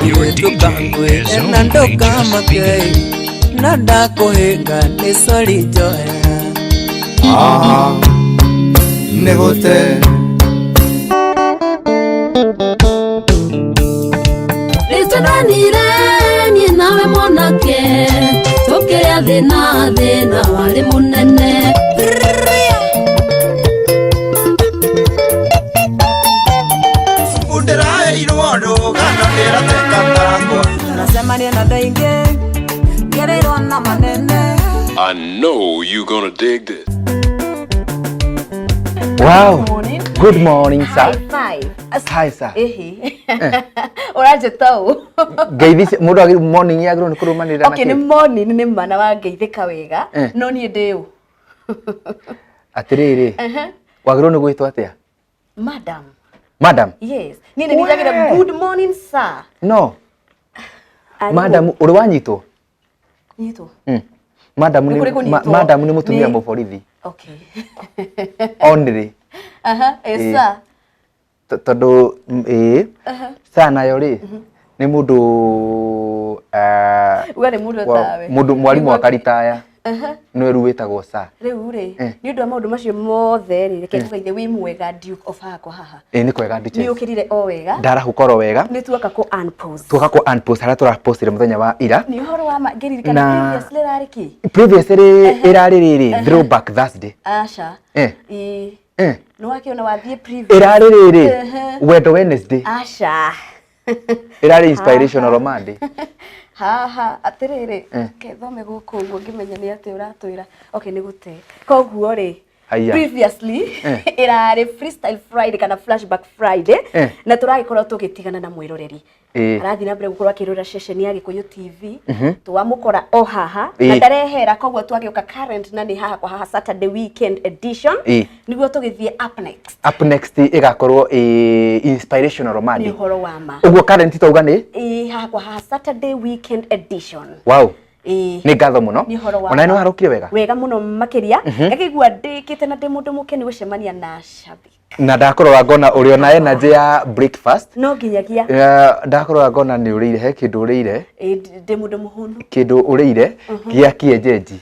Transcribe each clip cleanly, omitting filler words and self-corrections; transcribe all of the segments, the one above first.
Your DJ is na only just ndũkamake beginning. Na ndakũhĩnga nĩ sorry njohera. Ah, nĩ gũte. Nĩtwendanire niĩ nawe mwanake, tũkĩrĩa thĩna, thĩna warĩ mũnene. Ndĩraheirwo rũgano ndĩrateka takwa. Nacemania na andũ aingĩ ngereirwo na manene. I know you gonna dig this. Wow. Morning. Good morning, sir. High five. Hi, sir. Ĩhĩ. Ũranjĩta ũ? Ngeithi mũndũ agĩ morning yagĩrĩirwo nĩ kũrũmanĩrĩra na Okay, nĩ kĩ? morning nĩ ma na wangeithĩka wega. Eh. No niĩ ndĩ ũ? Atĩrĩrĩ. Wagĩrĩirwo nĩ gwĩtwo atĩa? Madam. Madam. Yes. Niĩ nĩ njagĩra We. good morning, sir. No. Arimũ. Madam ũrĩ wanyitwo? Nyitwo. Madam Nĩ kũrĩ nĩ kũnyitwo? madam nĩ mũtumia Nĩ- mũborithi. Okay. Only. Aha, eh, Eh. sir. Tondũ ĩĩ. Sir nayo rĩ nĩ mũndũ Uga nĩ mũndũ tawe. Mũndũ mwarimũ Nĩguo- akaritaya. Nĩwe rĩu wĩtagwo sir. Rĩu rĩ, Eh. nĩ ũndũ wa maũndũ macio mothe rĩ, reke ngũgeithie wĩ mwega Duke of hakwa haha. Ĩĩ nĩ kwega Nĩ Duchess. ũkĩrire o wega. Ndarahũka oro wega. Nĩ tuoka kũ unpause. Tuoka kũ unpost harĩa tũrapostire mũthenya wa ira. Nĩ ũhoro wa ma ngĩririkana previously rarĩ kĩ? Previously ĩrarĩ rĩrĩ throwback Thursday. Aca. Eh. Ĩĩ. Eh. Nĩ wakĩona wathiĩ previous. Ĩrarĩ rĩrĩ Ehe. wendo Wednesday. Aca. Ĩrarĩ inspirational Monday. Haha atĩrĩrĩ, Eh. kethome gũkũ ũguo ngĩmenya nĩ atĩ ũratwĩra. Okay, nĩ gũte. Koguo rĩ, Haiya. previously Eh. ĩrarĩ freestyle Friday kana flashback Friday Eh. na tũragĩkorwo tũgĩtigana na mwĩroreri. Ĩĩ. Arathiĩ na mbere gũkorwo akĩrora ceceni ya Gĩkũyũ TV twamũkora o haha Ĩĩ. na ndarehera koguo twagĩũka current na nĩ haha kwa haha Saturday weekend edition Ĩĩ. nĩguo tũgĩthiĩ up next. Up next ĩgakorwo ĩ inspirational Nĩ Monday. ũhoro wa ma. Ũguo current twauga nĩ Ĩĩ haha kwa haha Saturday weekend edition. wow. Ĩĩ. Nĩ ngatho mũno. Nĩ ũhoro wa Ona nĩ ma. warũkire wega. Wega mũno makĩria ngakĩigua ndĩkĩte na ndĩ mũndũ mũkenu gũcemania na shabiki. Na ndakũrora ngona ũrĩ ona energy ya breakfast. No nginyagia Ndakũrora ngona nĩ ũrĩire he kĩndũ ũrĩire. ĩĩ, ndĩ mũndũ mũhũnu. Kĩndũ ũrĩire gĩa kĩenjenji.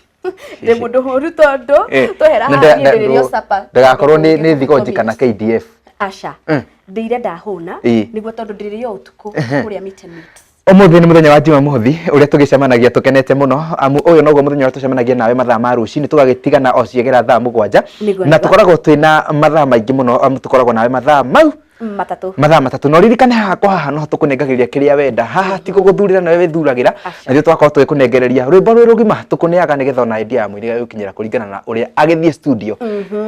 Ndĩ mũndũ hũru tondũ Eh, twehera na haha niĩ ndĩrĩrio supper. ndagakorwo nĩ Tondũ nĩ thigonji kana KDF. Aca. Mm. Ndĩire ndahũna Ĩĩ. nĩguo tondũ ndĩrĩrio ũtukũ kũrĩa meat and meat. Ũmũthĩ nĩ mũthenya wa Jumamothi ũrĩa tũgĩcemanagia tũkenete mũno amu ũyũ noguo mũthenya ũrĩa tũcemanagia nawe mathaa ma rũcinĩ tũgagĩtigana o ciegera thaa 7 Nĩguo, na nĩguo. tũkoragwo twĩna mathaa maingĩ mũno amu tũkoragwo nawe mathaa mau matatũ. Mathaa 3. Na ũririkane haha kwa haha no tũkũnengagĩria kĩrĩa wenda haha ti gũgũthurĩra nawe wĩthuragĩra. Aca. Na ithuĩ tũgakorwo tũgĩkũnengereria rwĩmbo rwĩ rũgima tũkũneaga nĩgetha ona idea ya mũinĩ gũkinyĩra kũringana na ũrĩa agĩthiĩ studio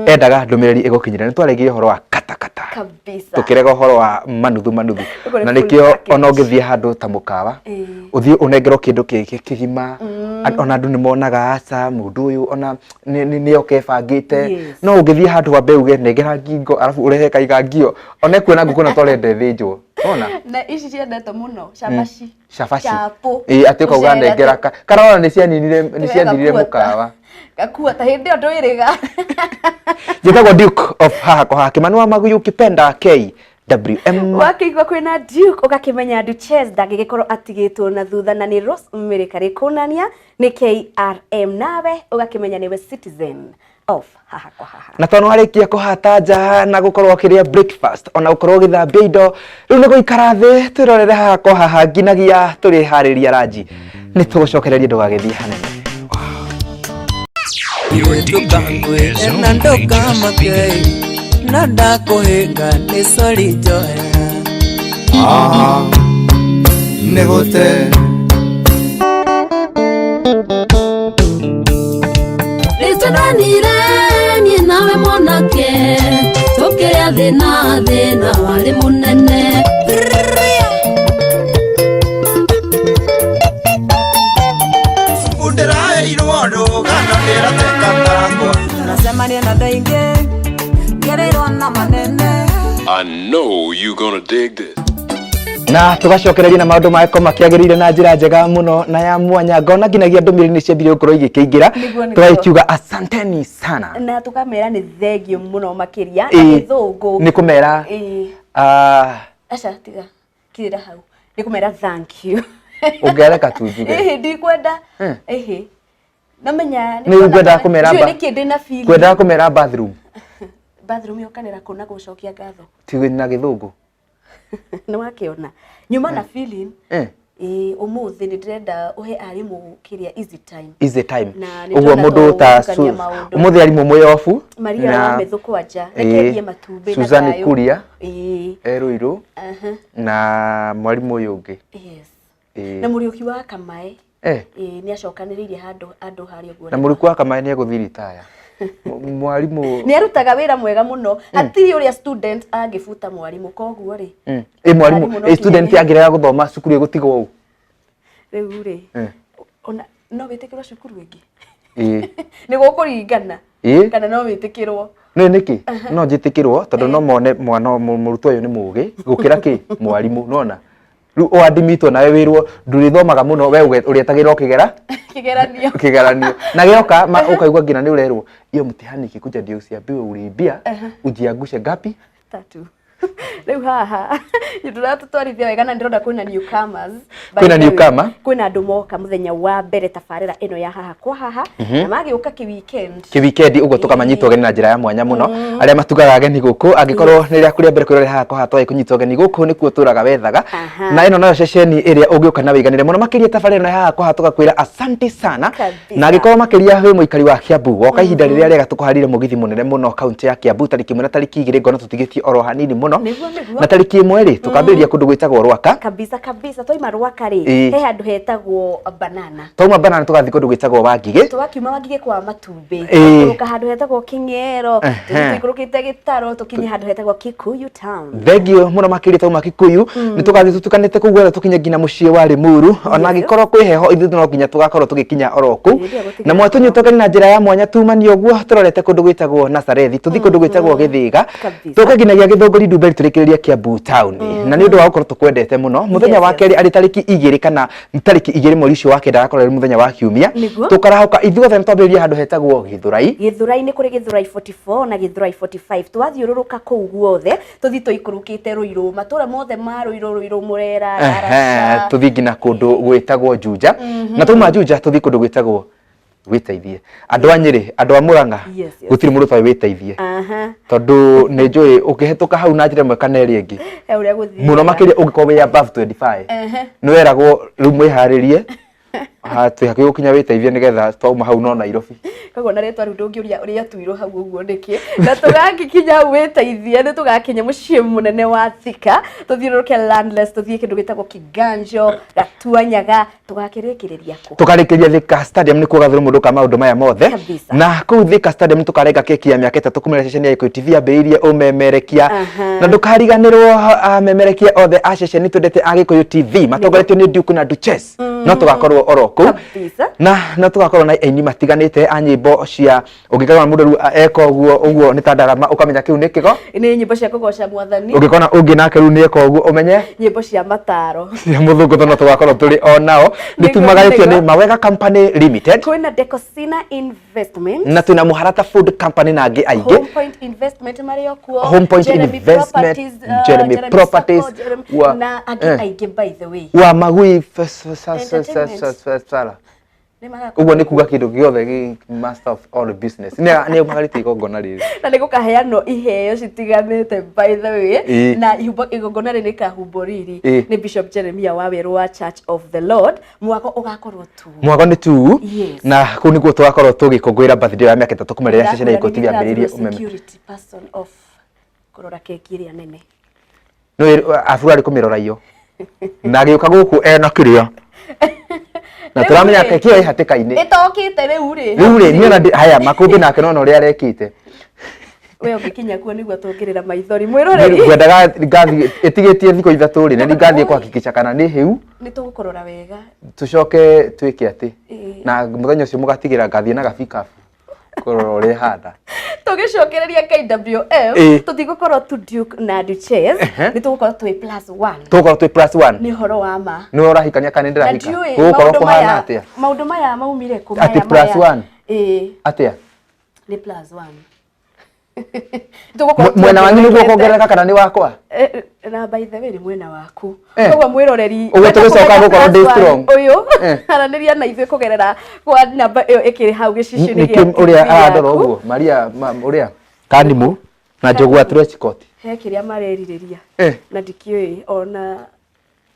endaga ndũmĩrĩri ĩgũkinyĩra. Nĩ twarĩgie ũhoro wa katakata Kabisa. tũkĩrega ũhoro wa manuthu manuthu Ũguo nĩ na full nĩkĩo package. ona ũngĩthiĩ handũ ta mũkawa Ĩĩ. ũthiĩ ũnengerwo kĩndũ kĩngĩ kĩgima ona andũ nĩ monaga aca mũndũ ũyũ ona nĩ oke ebangĩte. Yes. No ũngĩthiĩ handũ wambe uge nengera ngingo arabu ũrehe kaigangio ona ekuona ngũkũ na torenda ĩthĩnjwo ona. Na ici ciendetwo mũno cabaci. Cabaci. Chapo. Ĩĩ atĩ ũkauga Mũcere, nengera atĩ- karona nĩ cianinire nĩ ciathirire Gakua ta- mũkawa. Gakua ta hĩndĩ ĩyo ndwĩrĩga. Njĩtagwo Duke of haha kwa haha Kĩmani wa Maguyu ukipenda KWM. Wakĩigua kwĩna Duke ũgakĩmenya Duchess ndangĩgĩkorwo atigĩtwo na thutha na nĩ Rose Mĩrĩkarĩ kũnania nĩ KRM nawe ũgakĩmenya nĩwe citizen of haha kwa haha. Na tondũ warĩkia kũhata nja na gũkorwo ũkĩrĩa breakfast ona gũkorwo ũgĩthambia indo rĩu nĩ gũikara thĩ twĩrorere haha kwa haha nginagia tũrĩharĩria ranji nĩ tũgũcokereria ndũgagĩthiĩ hanene. Your DJ is Na only just ndũkamake beginning. na ndakũhĩnga nĩ sorry njohera. Ah, nĩ gũte. Nĩtwendanire niĩ nawe mwanake, tũkĩrĩa thĩna, thĩna warĩ mũnene. Ndĩraheirwo rũgano ndĩrateka takwa. Nacemania na andũ aingĩ ngereirwo na manene. I know you gonna dig this. Na tũgacokereria na maũndũ magĩkorwo makĩagĩrĩire na njĩra njega mũno na ya mwanya ngona nginyagia ndũmĩrĩri nĩ ciambirie gũkorwo igĩkĩingĩra. Nĩguo, nĩguo. Tũgagĩkiuga asanteni sana. Na tũkamera nĩ thengio mũno makĩria na Ĩĩ, gĩthũngũ nĩ kũmera Ĩĩ. ah, Aca tiga kirĩra hau. Nĩ kũmera thank you. Ũngĩareka tu njuge. Ĩhĩ, ndikwenda. Eh. Ĩhĩ, namenya. Nĩ ngwendaga kũmera ndiũĩ nĩkĩ ndĩna feeling. Kwendaga kũmera bathroom. Bathroom yokanĩra kũ na gũcokia ngatho? Ti na gĩthũngũ. Nĩ wakĩona nyuma na feeling. Eh. Ĩĩ, ũmũthĩ nĩ ndĩrenda ũhe arimũ kĩrĩa easy time. Easy time. Na nĩ Ũguo ndĩrona mũndũ ta tũgũtukania maũndũ. ũmũthĩ arimũ mwĩ obu. Maria wa Methu kwanja, Ĩĩ. reke ndie matumbĩ na Susan thayũ. Kuria Ĩĩ. e Ruiru Aha. na mwarimũ ũyũ ũngĩ. Yes. Ĩĩ. Na Mũriũki wa Kamae. Eh. Ĩĩ, nĩ acokanĩrĩirie handũ andũ harĩa ũguo. Na Mũriũki wa Kamae nĩ egũthiĩ ritaya. Mwarimũ. Nĩ arutaga wĩra mwega mũno, hatirĩ ũrĩa student angĩbuta mwarimũ, koguo rĩ. Ĩ mwarimũ, Mwarimũ no ĩ student nginya angĩrega gũthoma cukuru ĩgũtigwo ũũ. Rĩu rĩ, Eh. ona no wĩtĩkĩrwo cukuru ĩngĩ? Ĩĩ. Nĩ gũkũringana Ĩĩ. kana no wĩtĩkĩrwo. Nĩ nĩkĩ no njĩtĩkĩrwo tondũ no mone mwana mũrutwo ũyũ nĩ mũgĩ gũkĩra kĩ mwarimũ, nona rĩu ũandimitwo nawe wĩrwo ndũrĩthomaga mũno we ũrĩetagĩrwo kĩgera kĩgeranio. Kĩgeranio na gĩoka ũkaigua nginya nĩ ũrerwo iyo mtihani ikikuja ndio usiambiwe uliibia, ujiangushe ngapi? Tatu. Rĩu haha ndũratũtwarithia wega na ndĩrona kwĩna newcomers. By Kwĩna the way, newcomer? Kwĩna andũ moka mũthenya wa mbere tabarĩra ĩno ya haha kwa haha na magĩũka kĩ weekend. Kĩ weekend ũguo tũkamanyita ũgeni na njĩra ya mwanya mũno. Arĩa matugaga ageni gũkũ, angĩkorwo nĩ rĩaku rĩa mbere kwĩrorera haha kwa haha twagĩ kũnyita ũgeni gũkũ nĩkuo tũraga wethaga. Aha. Na ĩno nayo ceceni ĩrĩa ũngĩũka na wĩiganĩre mũno makĩria tabarĩra ĩno ya haha kwa haha tũgakwĩra asante sana. Kabisa. Na angĩkorwo makĩria wĩ mũikari wa Kiambu woka ihinda rĩrĩa rĩega tũkũharĩire mũgithi mũnene mũno kaunti ya Kiambu tarĩki 1 na tarĩki 2, ngona tũtigĩtie oro hanini mũno. Nĩguo, nĩguo. Na tarĩki 1 rĩ tũkambĩrĩria kũndũ gwĩtagwo Rwaka. Kabisa kabisa, twaima Rwaka rĩ, Ĩĩ. he handũ hetagwo Banana. Twauma Banana tũgathiĩ kũndũ gwĩtagwo Wangigĩ. Twakiuma Wangigĩ kwa matumbĩ, Ĩĩ. tũkaikũrũka handũ hetagwo King'ero, Ehe. tũthiĩ tũikũrũkĩte Gĩtaro tũkinye handũ hetagwo Kikuyu town. Thengio mũno makĩria tauma Kikuyu nĩ tũgathiĩ tũtukanĩte kũu guothe tũkinye nginya mũciĩ wa Limuru. Ona angĩkorwo kwĩ heho ithuĩ no nginya tũgakorwo tũgĩkinya oro kũu. Ĩĩ, ndio gũtiga Na mwatũnyita ũgeni na njĩra ya mwanya tumani ũguo tũrorete kũndũ gwĩtagwo Nazarethi, tũthiĩ kũndũ gwĩtagwo Gĩthĩga, Kabisa. tũke nginyagia Gĩthũngũri Ndumberi tũrĩkĩrĩrie Kiambu town. Na nĩ ũndũ wa gũkorwo tũkwendete mũno, mũthenya Yes, wa yes. kerĩ arĩ tarĩki 2 kana tarĩki 2 mweri ũcio wa kenda agakorwo arĩ mũthenya wa kiumia, Nĩguo. tũkarahũka ithuothe nĩ twambĩrĩria handũ hetagwo Gĩthũrai. Gĩthũrai nĩ kũrĩ Gĩthũrai 44 na Gĩthũrai 45, twathiũrũrũka kũu guothe tũthiĩ tũikũrũkĩte Rũirũ, matũra mothe ma Rũirũ, Rũirũ Mũrera, Ehe, Ndaraca. tũthiĩ nginya kũndũ gwĩtagwo Juja, na twauma Juja tũthiĩ kũndũ gwĩtagwo wĩteithie. Andũ a Nyĩrĩ, andũ a Mũrang'a, Yes, yes. gũtirĩ mũndũ ũtarĩ wĩteithie, Aha. tondũ nĩ njũĩ ũkĩhetũka hau na njĩra ĩmwe kana ĩrĩa ĩngĩ, He ũrĩa gũthiaga. mũno makĩria ũngĩkorwo wĩ above 25, nĩ weragwo rĩu mwĩharĩrie twĩ hakuhĩ gũkinya wĩteithie nĩgetha twauma hau no Nairobi. Koguo na rĩtwa rĩu ndũngĩũria ũrĩa tuirwo hau ũguo nĩkĩ. Na tũgagĩkinya hau wĩteithie nĩ tũgakinya mũciĩ mũnene wa Thika, tũthiũrũrũke Landless, tũthiĩ kĩndũ gĩtagwo Kiganjo, Gatuanyaga, tũgakĩrĩkĩrĩria kũ? Tũkarĩkĩria Thika Stadium nĩkuo gathũrũ mũndũ ka maũndũ maya mothe. Kabisa. Na kũu Thika Stadium nĩ tũkarenga keki ya mĩaka 3 kumĩra ceceni ya Gĩkũyũ TV yambĩrĩirie ũmemerekia. Aha. Na ndũkariganĩrwo amemerekia othe a ceceni twendete a Gĩkũyũ TV matongoretio nĩ Duke na Duchess, no tũgakorwo oro kũu. Kabisa. Na no tũgakorwo na aini matiganĩte a nyĩmbo cia ũngĩkona mũndũ rĩu eka ũguo ũguo nĩ ta ndarama ũkamenya kĩu nĩ kĩgo. Nĩ nyĩmbo cia kũgoca mwathani. Ũngĩkona ũngĩ nake rĩu nĩ eka ũguo ũmenye nyĩmbo cia mataro. Cia mũthũngũ, no tũgakorwo tũrĩ o nao. Nĩ Nĩguo, tumagarĩtio nĩ nĩguo. Mawega Company Limited, Kwĩna Decosina Investment, na twĩna Mũharata Food Company na angĩ aingĩ. Home Point Investment marĩ o kuo, Home Point Jeremy Investment, Properties, Jeremy Properties, Sacco, Jeremy, na angĩ aingĩ by the way. Wa Magui Entertainment. Sala. Nĩ magakorwo Ũguo nĩ kuga kĩndũ gĩothe gĩ master of all business nĩ magarĩte igongona rĩrĩ. Na nĩ gũkaheanwo iheo citiganĩte by the way. Ĩĩ. Na igongona rĩrĩ rĩkahumbwo riri Ĩĩ. nĩ Bishop Jeremiah wa Werũ wa Church of the Lord. Mwako ũgakorwo tu Mwago nĩ tu. Yes. Na kũu nĩguo tũgakorwo tũgĩkũngũĩra birthday ya mĩaka 3 kuma rĩrĩa ceceni ya Gĩkũyũ TV yambĩrĩirie Ndĩrathurwo ũmeme. security person of kũrora keki ĩrĩa nene. Nĩ aburu arĩ kũmĩrora iyo na agĩũka gũkũ ena kĩrĩa na Rĩu tũramenya rĩ, keki ĩyo ĩ hatĩka-inĩ. Ĩtokĩte rĩu rĩ. Rĩu rĩ niĩ ona haya makũmbĩ nake nona ũrĩa arekĩte. We ũngĩkinya kuo nĩguo tũngĩrĩra maithori mwĩroreri. Ngwendaga ngathiĩ ĩtigĩtie thikũ 3 rĩ, na ngathiĩ kũhakikica kana nĩ hĩu. Nĩ tũgũkũrora wega. Tũcoke twĩke atĩ Ĩĩ. na mũthenya ũcio mũgatigĩra ngathiĩ na gabikabu kũrora ũrĩa ĩhana. Tũgĩcokereria KWM, Ĩĩ. tũtigũkorwo tu Duke na Duchess, nĩ tũgũkorwo twĩ plus one. Tũgũkorwo twĩ plus one. Nĩ ũhoro wa ma. Nĩwe ũrahikania kana nĩ Na ndĩrahika? ndiũĩ Gũgũkorwo maũndũ kũhana maya, atĩa? maũndũ maya maumire kũ? Atĩ Maya plus maya? one? Ĩĩ. Atĩa? Nĩ plus one. Tũgũkorwo Mwena wanyu nĩguo tuongererekete. kuongerereka kana nĩ wakwa? Eh, na by the way nĩ mwena waku. Eh. Koguo mwĩroreri Ũguo wenda tũgĩcoka kũmenya gũkorwo ndĩ plus one strong. ũyũ Eh. aranĩria na ithuĩ kũgerera kwa namba ĩyo ĩkĩrĩ hau gĩcicio-inĩ Nĩkĩ gĩa ũrĩa TV arandora yaku. ũguo Maria ũrĩa Kanimũ na Njogu wa Trechcott. He kĩrĩa marerirĩria Eh. na ndikĩũĩ ona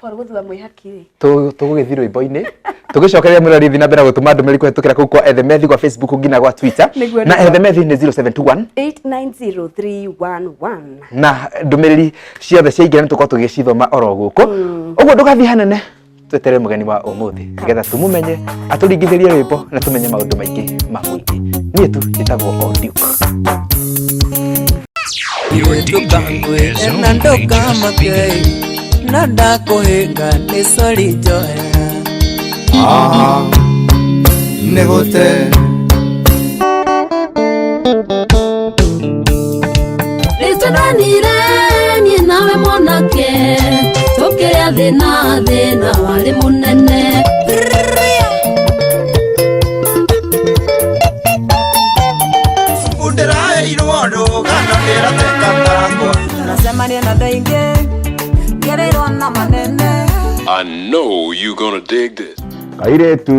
Paul gũthua mwĩhaki rĩ. Tũgũgĩthiĩ rwĩmbo-inĩ tũgĩcokeria mwĩrori thiĩ na mbere gũtũma ndũmĩrĩri kũhetũkĩra kũu kwa Ethemethi gwa Facebook nginya gwa Twitter. Nĩguo, Na nĩguo. Ethemethi nĩ 0721 890311. Na ndũmĩrĩri ciothe ciaingĩra nĩ tũkorwo tũgĩcithoma oro gũkũ. Ũguo ndũgathiĩ hanene, tweterere mũgeni wa ũmũthĩ nĩgetha tũmũmenye, atũringithĩrie rwĩmbo na tũmenye maũndũ maingĩ ma mũingĩ. Niĩ tu njĩtagwo o Duke. Your DJ is na only just ndũkamake beginning. Na ndakũhĩnga nĩ sori njohera. Aha, nĩ gũte. Nĩtwendanire niĩ nawe mwanake, tũkĩrĩa thĩna, thĩna warĩ mũnene. Cuku ndĩraheirwo rũgano ndĩrateka takwa. Nacemania na andũ aingĩ ngereirwo na manene. I know you gonna dig this. Kairĩtu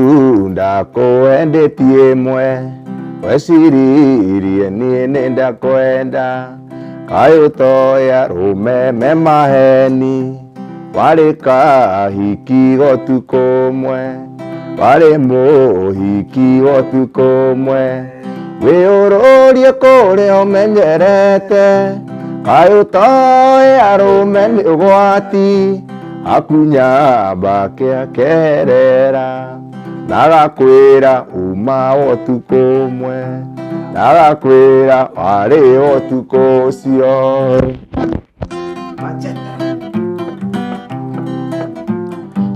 ndakwendetie mwe, weciririe niĩ nĩ ndakwenda, kaĩ ũtoĩ arũme me maheni, warĩ kahiki ũtukũ ũmwe, warĩ mũhiki ũtukũ ũmwe, wĩyũrũrie kũrĩa ũmenyerete, kaĩ ũtoĩ arũme nĩ ũgwati, akunyamba keherera, ndagakwĩra uma ũtukũ ũmwe, ndagakwĩra warĩ ũtukũ ũcio.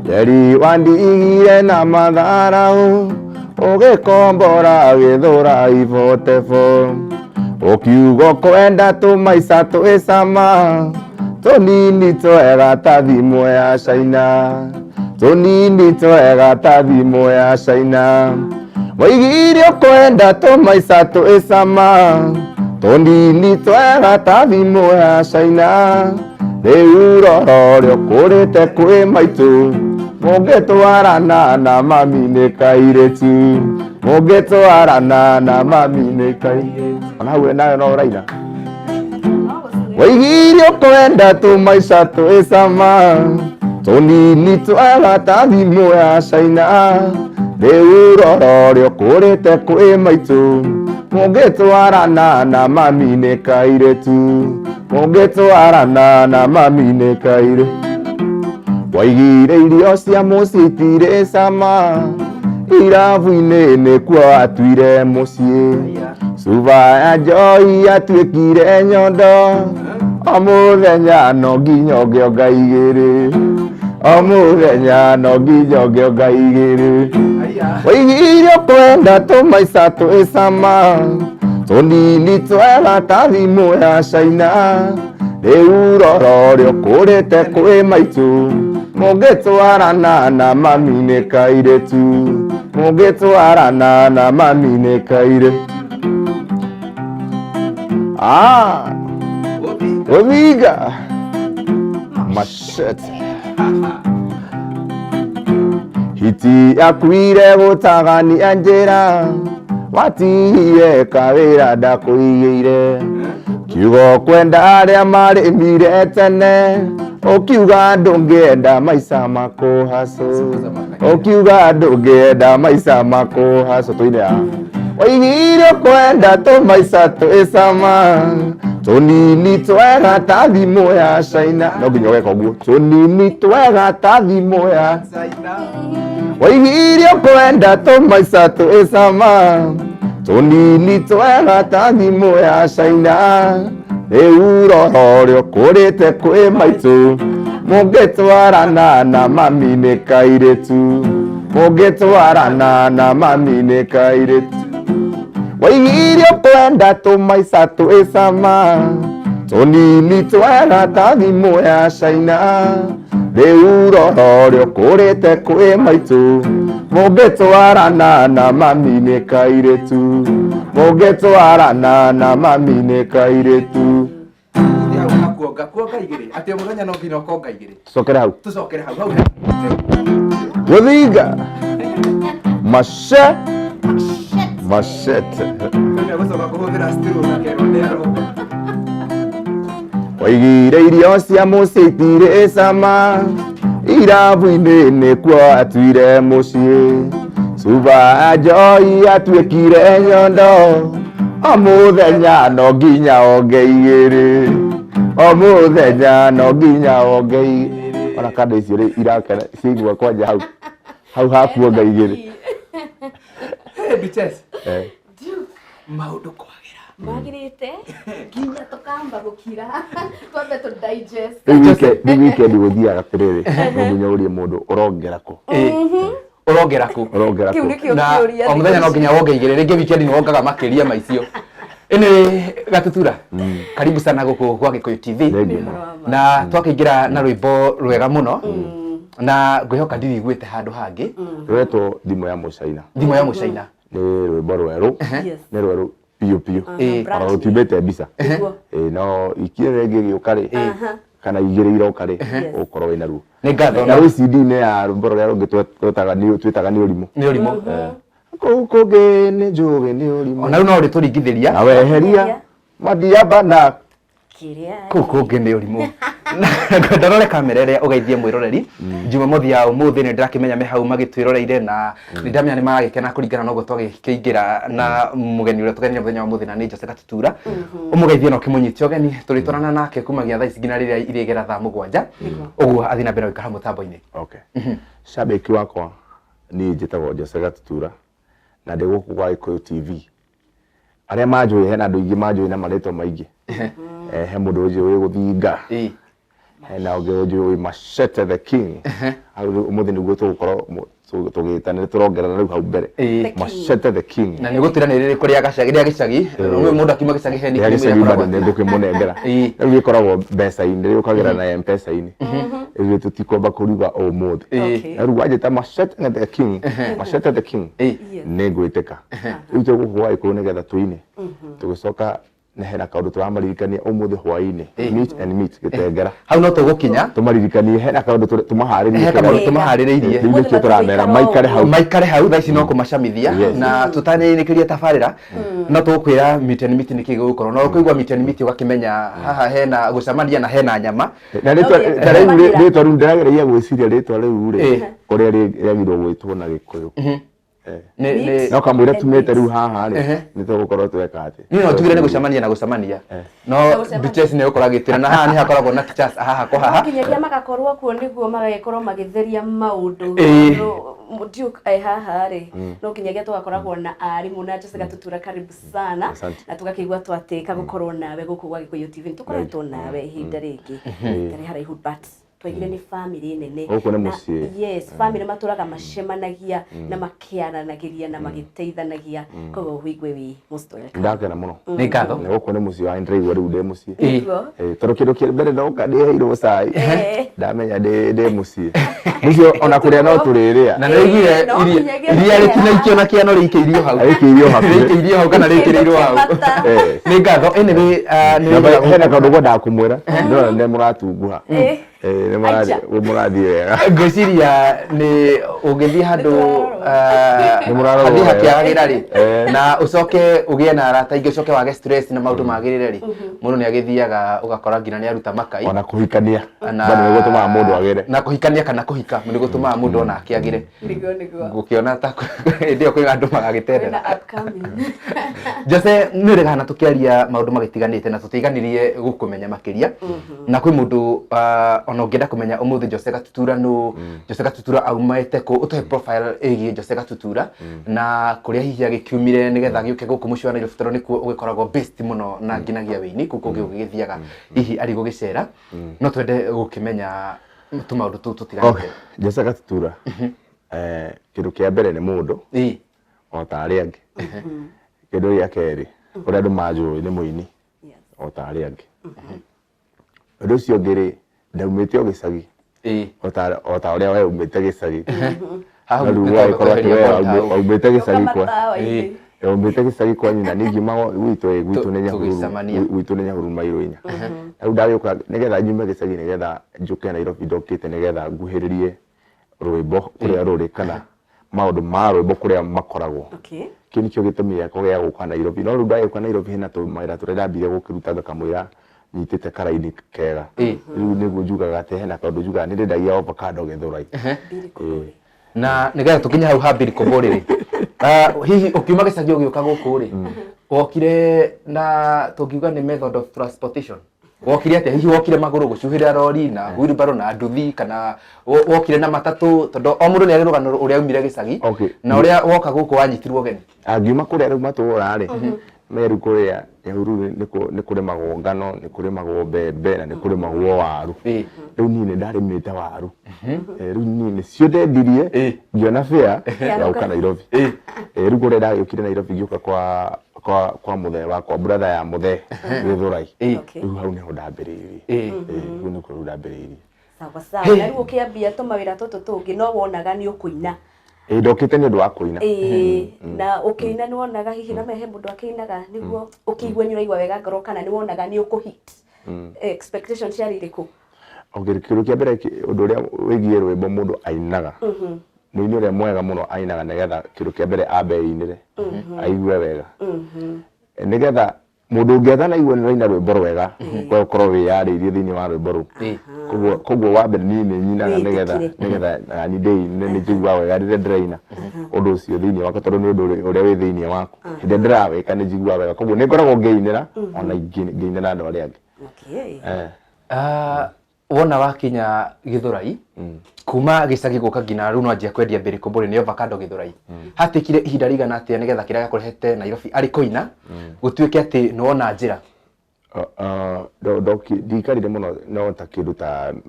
Njeri wandigire na matharau, ũgĩkombora gĩthũra ibotebo, ũkiuga ũkwenda tũmaica twĩ cama, tũnini twega ta thimũ ya Caina, tũnini twega ta thimũ ya Caina, waigire ũkwenda tũmaica twĩ cama, tũnini twega ta thimũ ya Caina, rĩu rora ũrĩa ũkũrĩte kwĩ maitũ, mũngĩtwarana na mami nĩ kairĩtu, mũngĩtwarana na mami nĩ kairĩtu. Ona hau nayo no ũraina. Waigire ũkwenda tũmaica twĩ cama, tũnini twega ta thimũ ya Caina, rĩu rora ũrĩa ũkũrĩte kwĩ maitũ, mũngĩtwarana na mami nĩ kairĩtu, mũngĩtwarana na mami nĩ kairĩtu. Waigire irio cia mũciĩ itirĩ cama, irabu-inĩ nĩkuo watuire mũciĩ, cuba ya njohi yatuĩkire nyondo, o mũthenya no nginya ũngĩonga igĩrĩ, o mũthenya no nginya ũngĩonga igĩrĩ. Waigire ũkwenda tũmaica twĩ cama, tũnini twega ta thimũ ya Caina, rĩu rora ũrĩa ũkũrĩte kwĩ maitũ, mũngĩtwarana na mami nĩ kairĩtu, mũngĩtwarana na mami nĩ kairĩtu. Ah, Omiga machete. Hiti yakuire gũtagania njĩra, watigire kawĩra ndakũigĩire, kiugo kwenda arĩa marĩmire tene, ũkiuga ndũngĩenda maica makũhacũ, ũkiuga ndũngĩenda maica makũhacũ. Tũine haha. Waigire ũkwenda tũmaica twĩ cama, tũnini twega ta thimũ ya Caina, no nginya ũgeka ũguo, tũnini twega ta thimũ ya Waigire ũkwenda tũmaica twĩ cama, tũnini twega ta thimũ ya Caina, rĩu rora ũrĩa ũkũrĩte kwĩ maitũ, mũngĩtwarana na mami nĩ kairĩtu, mũngĩtwarana na mami nĩ kairĩtu. Waigire ũkwenda tũmaica twĩ cama, tũnini twega ta thimũ ya Caina, rĩu rora ũrĩa ũkũrĩte kwĩ maitũ, Mũngĩtwarana na mami nĩ kairĩtu, mũngĩtwarana na mami nĩ kairĩtu. Ithe hau hakuonga kuonga igĩrĩ atĩ o mũthenya no nginya ũkonga igĩrĩ. Cokere hau. Tũcokere hau hau. Gũthinga mashe mashete. Gũcoka kũhũthĩra straw na kerwo nĩ aronga. Oigire irio cia mũciĩ itirĩ cama, irabu-inĩ nĩkuo atuire mũciĩ. Cuba njoi atuĩkire nyondo, o mũthenya no nginya onge igĩrĩ, o mũthenya no nginya onge igĩrĩ. Ona kanda icio rĩ irakena ciaigua kwanja hau hau hakuonga igĩrĩ. Hey, bitches. Eh. Maũndũ kwagĩra. Magĩrĩte nginya tũkamba gũkira twambe tũ digest. Rĩu weekend gũthiaga atĩrĩrĩ, no nginya ũrie mũndũ ũrongera kũ? Ũrongera kũ? Ũrongera Kĩu kũ? nĩkĩo Na kĩũria. o mũthenya no nginya wonge igĩrĩ, rĩngĩ weekend nĩ wongaga makĩria ma icio. Anyway, Gatutura, karibu sana gũkũ gwa Gĩkũyũ TV. Thengiũ mũno. Na twakĩingĩra na rwĩmbo rwega mũno na ngwĩhoka ndiriguĩte handũ hangĩ. Rwetwo Thimũ ya Mũcaina. Thimũ ya Mũcaina. Nĩ rwĩmbo rwerũ. Yes. Nĩ rwerũ biũ biũ. Brand Ona new. rũtiumĩte mbica. Nĩguo. No ikinya rĩngĩ gĩũka rĩ, kana igĩrĩ iroka rĩ, ũgũkorwo wĩna ruo. Nĩ ngatho. Na rĩu CD-inĩ ya rwĩmbo rũrĩa rũngĩ twetaga nĩ twĩtaga nĩ ũrimũ. Nĩ ũrimũ. Kũu kũngĩ nĩ njũĩ nĩ ũrimũ. Ona rĩu no ũrĩtũringithĩria. Na weheria madiaba na Kĩrĩa. Kũu kũngĩ nĩ ũrimũ. Ngwenda ũrore kamera ĩrĩa ũgeithie mwĩroreri. Jumamothi ya ũmũthĩ nĩ ndĩrakĩmenya me hau magĩtwĩroreire na nĩ ndamenya nĩ maragĩkena kũringana na ũguo twagĩkĩingĩra na mũgeni ũrĩa tũgenire mũthenya wa ũmũthĩ na nĩ Jose Gatutura. Ũmũgeithie na ũkĩmũnyite ũgeni tũrĩtwarana nake kumagia thaa ici nginya rĩrĩa irĩgera thaa 7. Ũguo athiĩ na mbere gũikara mũtambo-inĩ. Okay. Shabiki wakwa niĩ njĩtagwo Jose Gatutura na ndĩ gũkũ gwa Gĩkũyũ TV. Arĩa manjũĩ hena andũ aingĩ manjũĩ na marĩtwa maingĩ. He mũndũ ũnjũĩ Gũthinga. Hena ũngĩ ũnjũĩ Machete the King. Hau rĩu ũmũthĩ nĩguo tũgũkorwo tũgĩtana tũrongerera rĩu hau mbere. Machete the King. Na nĩ gũtwĩra nĩ rĩrĩkũ rĩa gacagi rĩa gĩcagi. Mũndũ akiuma gĩcagi he Rĩa gĩcagi bado nĩ ngũkĩmũnengera. Rĩu gĩkoragwo mbeca-inĩ, rĩũkagĩra na M-Pesa-inĩ. Rĩu tũtikwamba kũriuga ũmũthĩ. Na rĩu wanjĩta Machete the King, Machete the King, nĩ ngwĩtĩka. Rĩu twĩ gũkũ gwa Gĩkũyũ nĩgetha tũine. Tũgĩcoka nĩ hena kaũndũ tũramaririkania ũmũthĩ hwaĩ-inĩ, meet and meet Gĩtengera. Hau no tũgũkinya. Tũmaririkanie hena kaũndũ tũmaharĩrĩirie. He kaũndũ tũmaharĩrĩirie. Rĩu nĩkĩo tũramera maikare hau. Maikare hau thaa ici no kũmacamithia na tũtanĩrĩkĩria tabarĩra no tũgũkwĩra meet and meet nĩkĩ gĩgũkorwo no ũkũigua meet and meet ũgakĩmenya haha hena gũcemania na hena nyama. Na rĩtwa ta rĩu rĩtwa rĩu ndĩrageria gwĩciria rĩtwa rĩu rĩ ũrĩa rĩagĩrĩirwo gwĩtwo na Gĩkũyũ. No kamũira tumĩte rĩu haha rĩ nĩ tũgũkorwo tweka atĩ. Niĩ no tugire nĩ gũcemania na gũcemania. No bitches nĩ gũkorwo agĩtwĩra na haha nĩ hakoragwo na teachers haha kwa haha. Nginyagia magakorwo kuo nĩguo magagĩkorwo magĩtheria maũndũ. Duke haha rĩ no nginyagia tũgakoragwo na arimũ na Jose Gatutura karibu sana na tũgakĩigua twatĩka gũkorwo nawe gũkũ gwa Gĩkũyũ TV. Nĩ tũkoretwo nawe ihinda rĩngĩ rĩtarĩ haraihu but twaigire nĩ family nene. Gũkũ nĩ mũciĩ. Yes, family matũraga macemanagia na makĩaranagĩria na magĩteithanagia, koguo wĩigue wĩ most welcome. Ndakena mũno. Nĩ ngatho. Na gũkũ nĩ mũciĩ wa ndĩraigua rĩu ndĩ mũciĩ. Tondũ kĩndũ kĩa mbere ndoka ndĩheirwo cai ndamenya ndĩ mũciĩ. Mũciĩ ona kũrĩa no tũrĩrĩa. Na nĩraiguire iria rĩtinaikio na kĩano rĩikĩirio hau. Rĩikĩirio hakuhĩ. Rĩikĩirio hau kana rĩkĩrĩirwo hau. Nĩ ngatho. Anyway, hena kaũndũ ngwendaga kũmwĩra. Ndĩrona nĩ mũratunguha. Nĩ mũrathiĩ wega. Ngwĩciria nĩ ũngĩthiĩ handũ hathiĩ hakĩagagĩra rĩ na ũcoke ũgĩe na arata aingĩ ũcoke wage stress na maũndũ magĩrĩre rĩ mũndũ nĩ agĩthiaga ũgakora nginya nĩ aruta makai. Ona kũhikania bado nĩ gũtũmaga mũndũ agĩre. Na kũhikania kana kũhika nĩ gũtũmaga mũndũ ona akĩagĩre. Nĩguo nĩguo. Gũkĩona ta hĩndĩ ĩyo kwĩ andũ magagĩtendera. Jose nĩ ũrĩ tũkĩaria maũndũ magĩtiganĩte na tũtiganirie gũkũmenya makĩria. Na kwĩ mũndũ ona ũngĩenda kũmenya ũmũthĩ Jose Gatutura nũ, Jose Gatutura aumĩte kũ, ũtũhe profile ĩgiĩ Jose Gatutura na kũrĩa hihi agĩkiumire nĩgetha agĩũke gũkũ mũciĩ wa Nairobi tondũ nĩkuo ũgĩkoragwo based mũno na nginagia wĩini kũu kũngĩ ũgĩgĩthiaga hihi arĩ gũgĩcera. No twende gũkĩmenya tũmaũndũ tũu tũtiganĩte. Jose Gatutura kĩndũ kĩa mbere nĩ mũndũ o ta arĩa angĩ. Kĩndũ gĩa kerĩ ũrĩa andũ manjũĩ nĩ mũini o ta arĩa angĩ. Ũndũ ũcio ũngĩ rĩ ndaumĩte o gĩcagi o ta ũrĩa we umĩte gĩcagi. Hau Rĩu nĩ ũgagĩkorwo atĩ kweheria we ball hau. waumĩte gĩcagi kwa Matawa-inĩ. Waumĩte gĩcagi kwa nyina niĩ ngiuma gwitũ ĩ gwitũ nĩ Nyahururu Tũgĩcemania. Gwitũ nĩ Nyahururu mairũ inya. Rĩu ndagĩũka nĩgetha nyume gĩcagi nĩgetha njũke Nairobi ndokĩte nĩgetha nguhĩrĩrie rwĩmbo kũrĩa rũrĩ kana maũndũ ma rwĩmbo kũrĩa makoragwo. Okay. Kĩu nĩkĩo gĩtũmi gĩakwa gĩa gũka Nairobi. No rĩu ndagĩũka Nairobi hena tũmawĩra tũrĩa ndambire gũkĩruta ngakamwĩra nyitĩte karaini kega. Rĩu nĩguo njugaga atĩ hena kaũndũ njugaga nĩ ndendagia avocado Gĩthũrai. Ĩĩ. Na nĩgetha tũkinye hau ha Mbirikũbũ rĩ, hihi ũkiuma gĩcagi ũgĩũka gũkũ rĩ, wokire na tũngiuga nĩ method of transportation, wokire atĩa? Hihi wokire magũrũ gũcuhĩra rori na wheelbarrow na nduthi, kana wokire na matatũ? Tondũ o mũndũ nĩ arĩ rũgano ũrĩa aumire gĩcagi na ũrĩa woka gũkũ wanyitirwo ũgeni. Angiuma kũrĩa rĩu matũũra rĩ, Meru kũrĩa Nyahururu nĩ kũrĩmagwo ngano, nĩ kũrĩmagwo mbembe na nĩ kũrĩmagwo waru. Rĩu niĩ nĩ ndarĩmĩte waru. Rĩu niĩ nĩcio ndendirie ngĩona fare ya gũka Nairobi. Rĩu kũrĩa ndagĩũkire Nairobi ngĩũka kwa mũthee wakwa, brother ya mũthee Gĩthũrai. Rĩu hau nĩho ndambĩrĩirie. Rĩu nĩkuo rĩu ndambĩrĩirie. Sawa sawa. Na rĩu ũkĩambia tũmawĩra tũtũ tũngĩ no wonaga nĩ ũkũina? Ĩĩ, ndokĩte nĩ ũndũ wa kũina. Ĩĩ, na ũkĩina nĩ wonaga hihi na he mũndũ akĩinaga nĩguo ũkĩigua nĩ ũraigua wega ngoro, kana nĩ wonaga nĩ ũkũhit? Expectation ciarĩ irĩkũ? Okay, kĩndũ kĩa mbere ũndũ ũrĩa wĩgiĩ rwĩmbo mũndũ ainaga, mũini ũrĩa mwega mũno ainaga nĩgetha kĩndũ kĩa mbere ambe einĩre aigue wega, nĩgetha mũndũ ũngĩ atanaigua nĩ ũraina rwĩmbo rwega we ũkorwo wĩyarĩirie thĩinĩ wa rwĩmbo rũu. Koguo wa mbere niĩ nĩ nyinaga nĩgetha Wĩtĩkĩre. Nĩgetha nani ndĩine nĩ njiguaga wega rĩrĩa ndĩraina ũndũ ũcio thĩinĩ wakwa, tondũ nĩ ũndũ ũrĩa wĩ thĩinĩ waku. Hĩndĩ ĩrĩa ndĩrawĩka nĩ njiguaga wega, koguo nĩ ngoragwo ngĩinĩra ona ngĩinĩra andũ arĩa angĩ. Wona wakinya Gĩthũrai, kuma gĩcagi gũka nginya rĩu nwanjia kwendia mbĩrĩkũmbũrĩ nĩ avocado Gĩthũrai, hatuĩkire ihinda rĩigana atĩa nĩgetha kĩrĩa gĩakũrehete Nairobi arĩ kũina gũtuĩke atĩ nĩwona njĩra? Ndiikarire mũno, no ta kĩndũ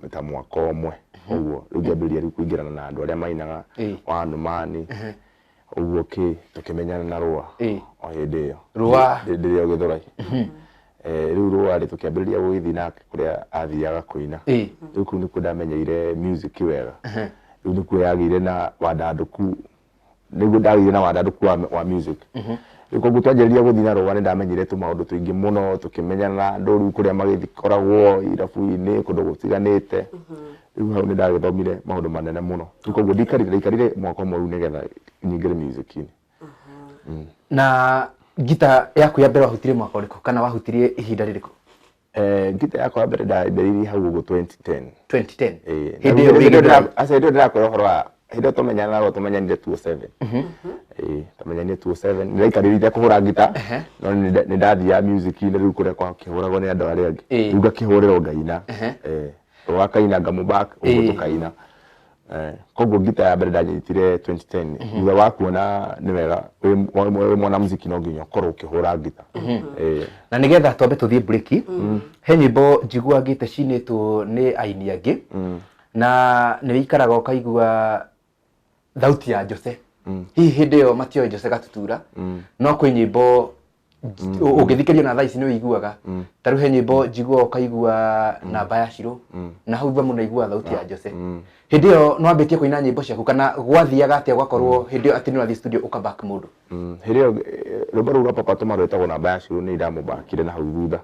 ta mwaka ũmwe ũguo. Rĩu ngĩambĩrĩria rĩu kũingĩrana na andũ arĩa mainaga wa Numani ũguo kĩ tũkĩmenyana na Rũa o hĩndĩ ĩyo. Rũa. Ndĩrĩ o Gĩthũrai. Rĩu Rũa rĩ, tũkĩambĩrĩria gũgĩthiĩ nake kũrĩa athiaga kũina. Rĩu kũu nĩkuo ndamenyeire music wega. Rĩu nĩkuo yagĩire na wandandũku, nĩguo ndagĩire na wandandũku wa music. Rĩu koguo twanjĩrĩria gũthiĩ na Rũa nĩ ndamenyire tũmaũndũ tũingĩ mũno, tũkĩmenyana na andũ rĩu kũrĩa magĩkoragwo irabu-inĩ kũndũ gũtiganĩte. Rĩu hau nĩ ndagĩthomire maũndũ manene mũno. Rĩu koguo ndaikarire mwaka ũmwe rĩu nĩgetha nyingĩre music-inĩ. Na ngita yaku ya mbere wahutirie mwaka ũrĩkũ, kana wahutirie ihinda rĩrĩkũ? Ngita yakwa ya mbere ndambĩrĩirie hau ũguo 2010. 2010? Ĩĩ. Hĩndĩ ĩyo wĩ Gĩthũrai? Aca, hĩndĩ ĩyo ndĩrakwĩra ũhoro wa hĩndĩ ĩyo tũmenyana narua, tũmenyanire 2007. Ĩĩ, tũmenyanire 2007. Nĩndaikarĩrire kũhũra ngita, no nĩ ndathiaga music-inĩ rĩu kũrĩa kwakĩhũragwo nĩ andũ arĩa angĩ. Rĩu ngakĩhũrĩrwo ngaina. Wakaina ngamũback ũguo tũkaina. Koguo ngita ya mbere ndanyitire 2010 thutha wa kuona nĩ wega wĩ mwanamuziki no nginya ũkorwo ũkĩhũra ngita. Na nĩgetha twambe tũthiĩ break, he nyĩmbo njiguangĩte cinĩtwo nĩ aini angĩ, na nĩ wĩikaraga ũkaigua thauti ya Jose. Hihi hĩndĩ ĩyo matioĩ Jose Gatutura, no kwĩ nyĩmbo ũngĩthikĩria na thaa ici nĩ ũiguaga. Ta rĩu he nyĩmbo njiguaga ũkaigua namba ya Shiro, na hau mũno iguaga thauti ya Jose. Hĩndĩ ĩyo nĩ wambĩtie kũina nyĩmbo ciaku, kana gwathiaga atĩa gwakorwo hĩndĩ ĩyo atĩ nĩ ũrathiĩ studio ũkaback mũndũ? Hĩndĩ ĩyo rwĩmbo rũu rwa Papa Tũma rwĩtagwo Namba ya Shiro nĩ ndamũbakire na hau thutha.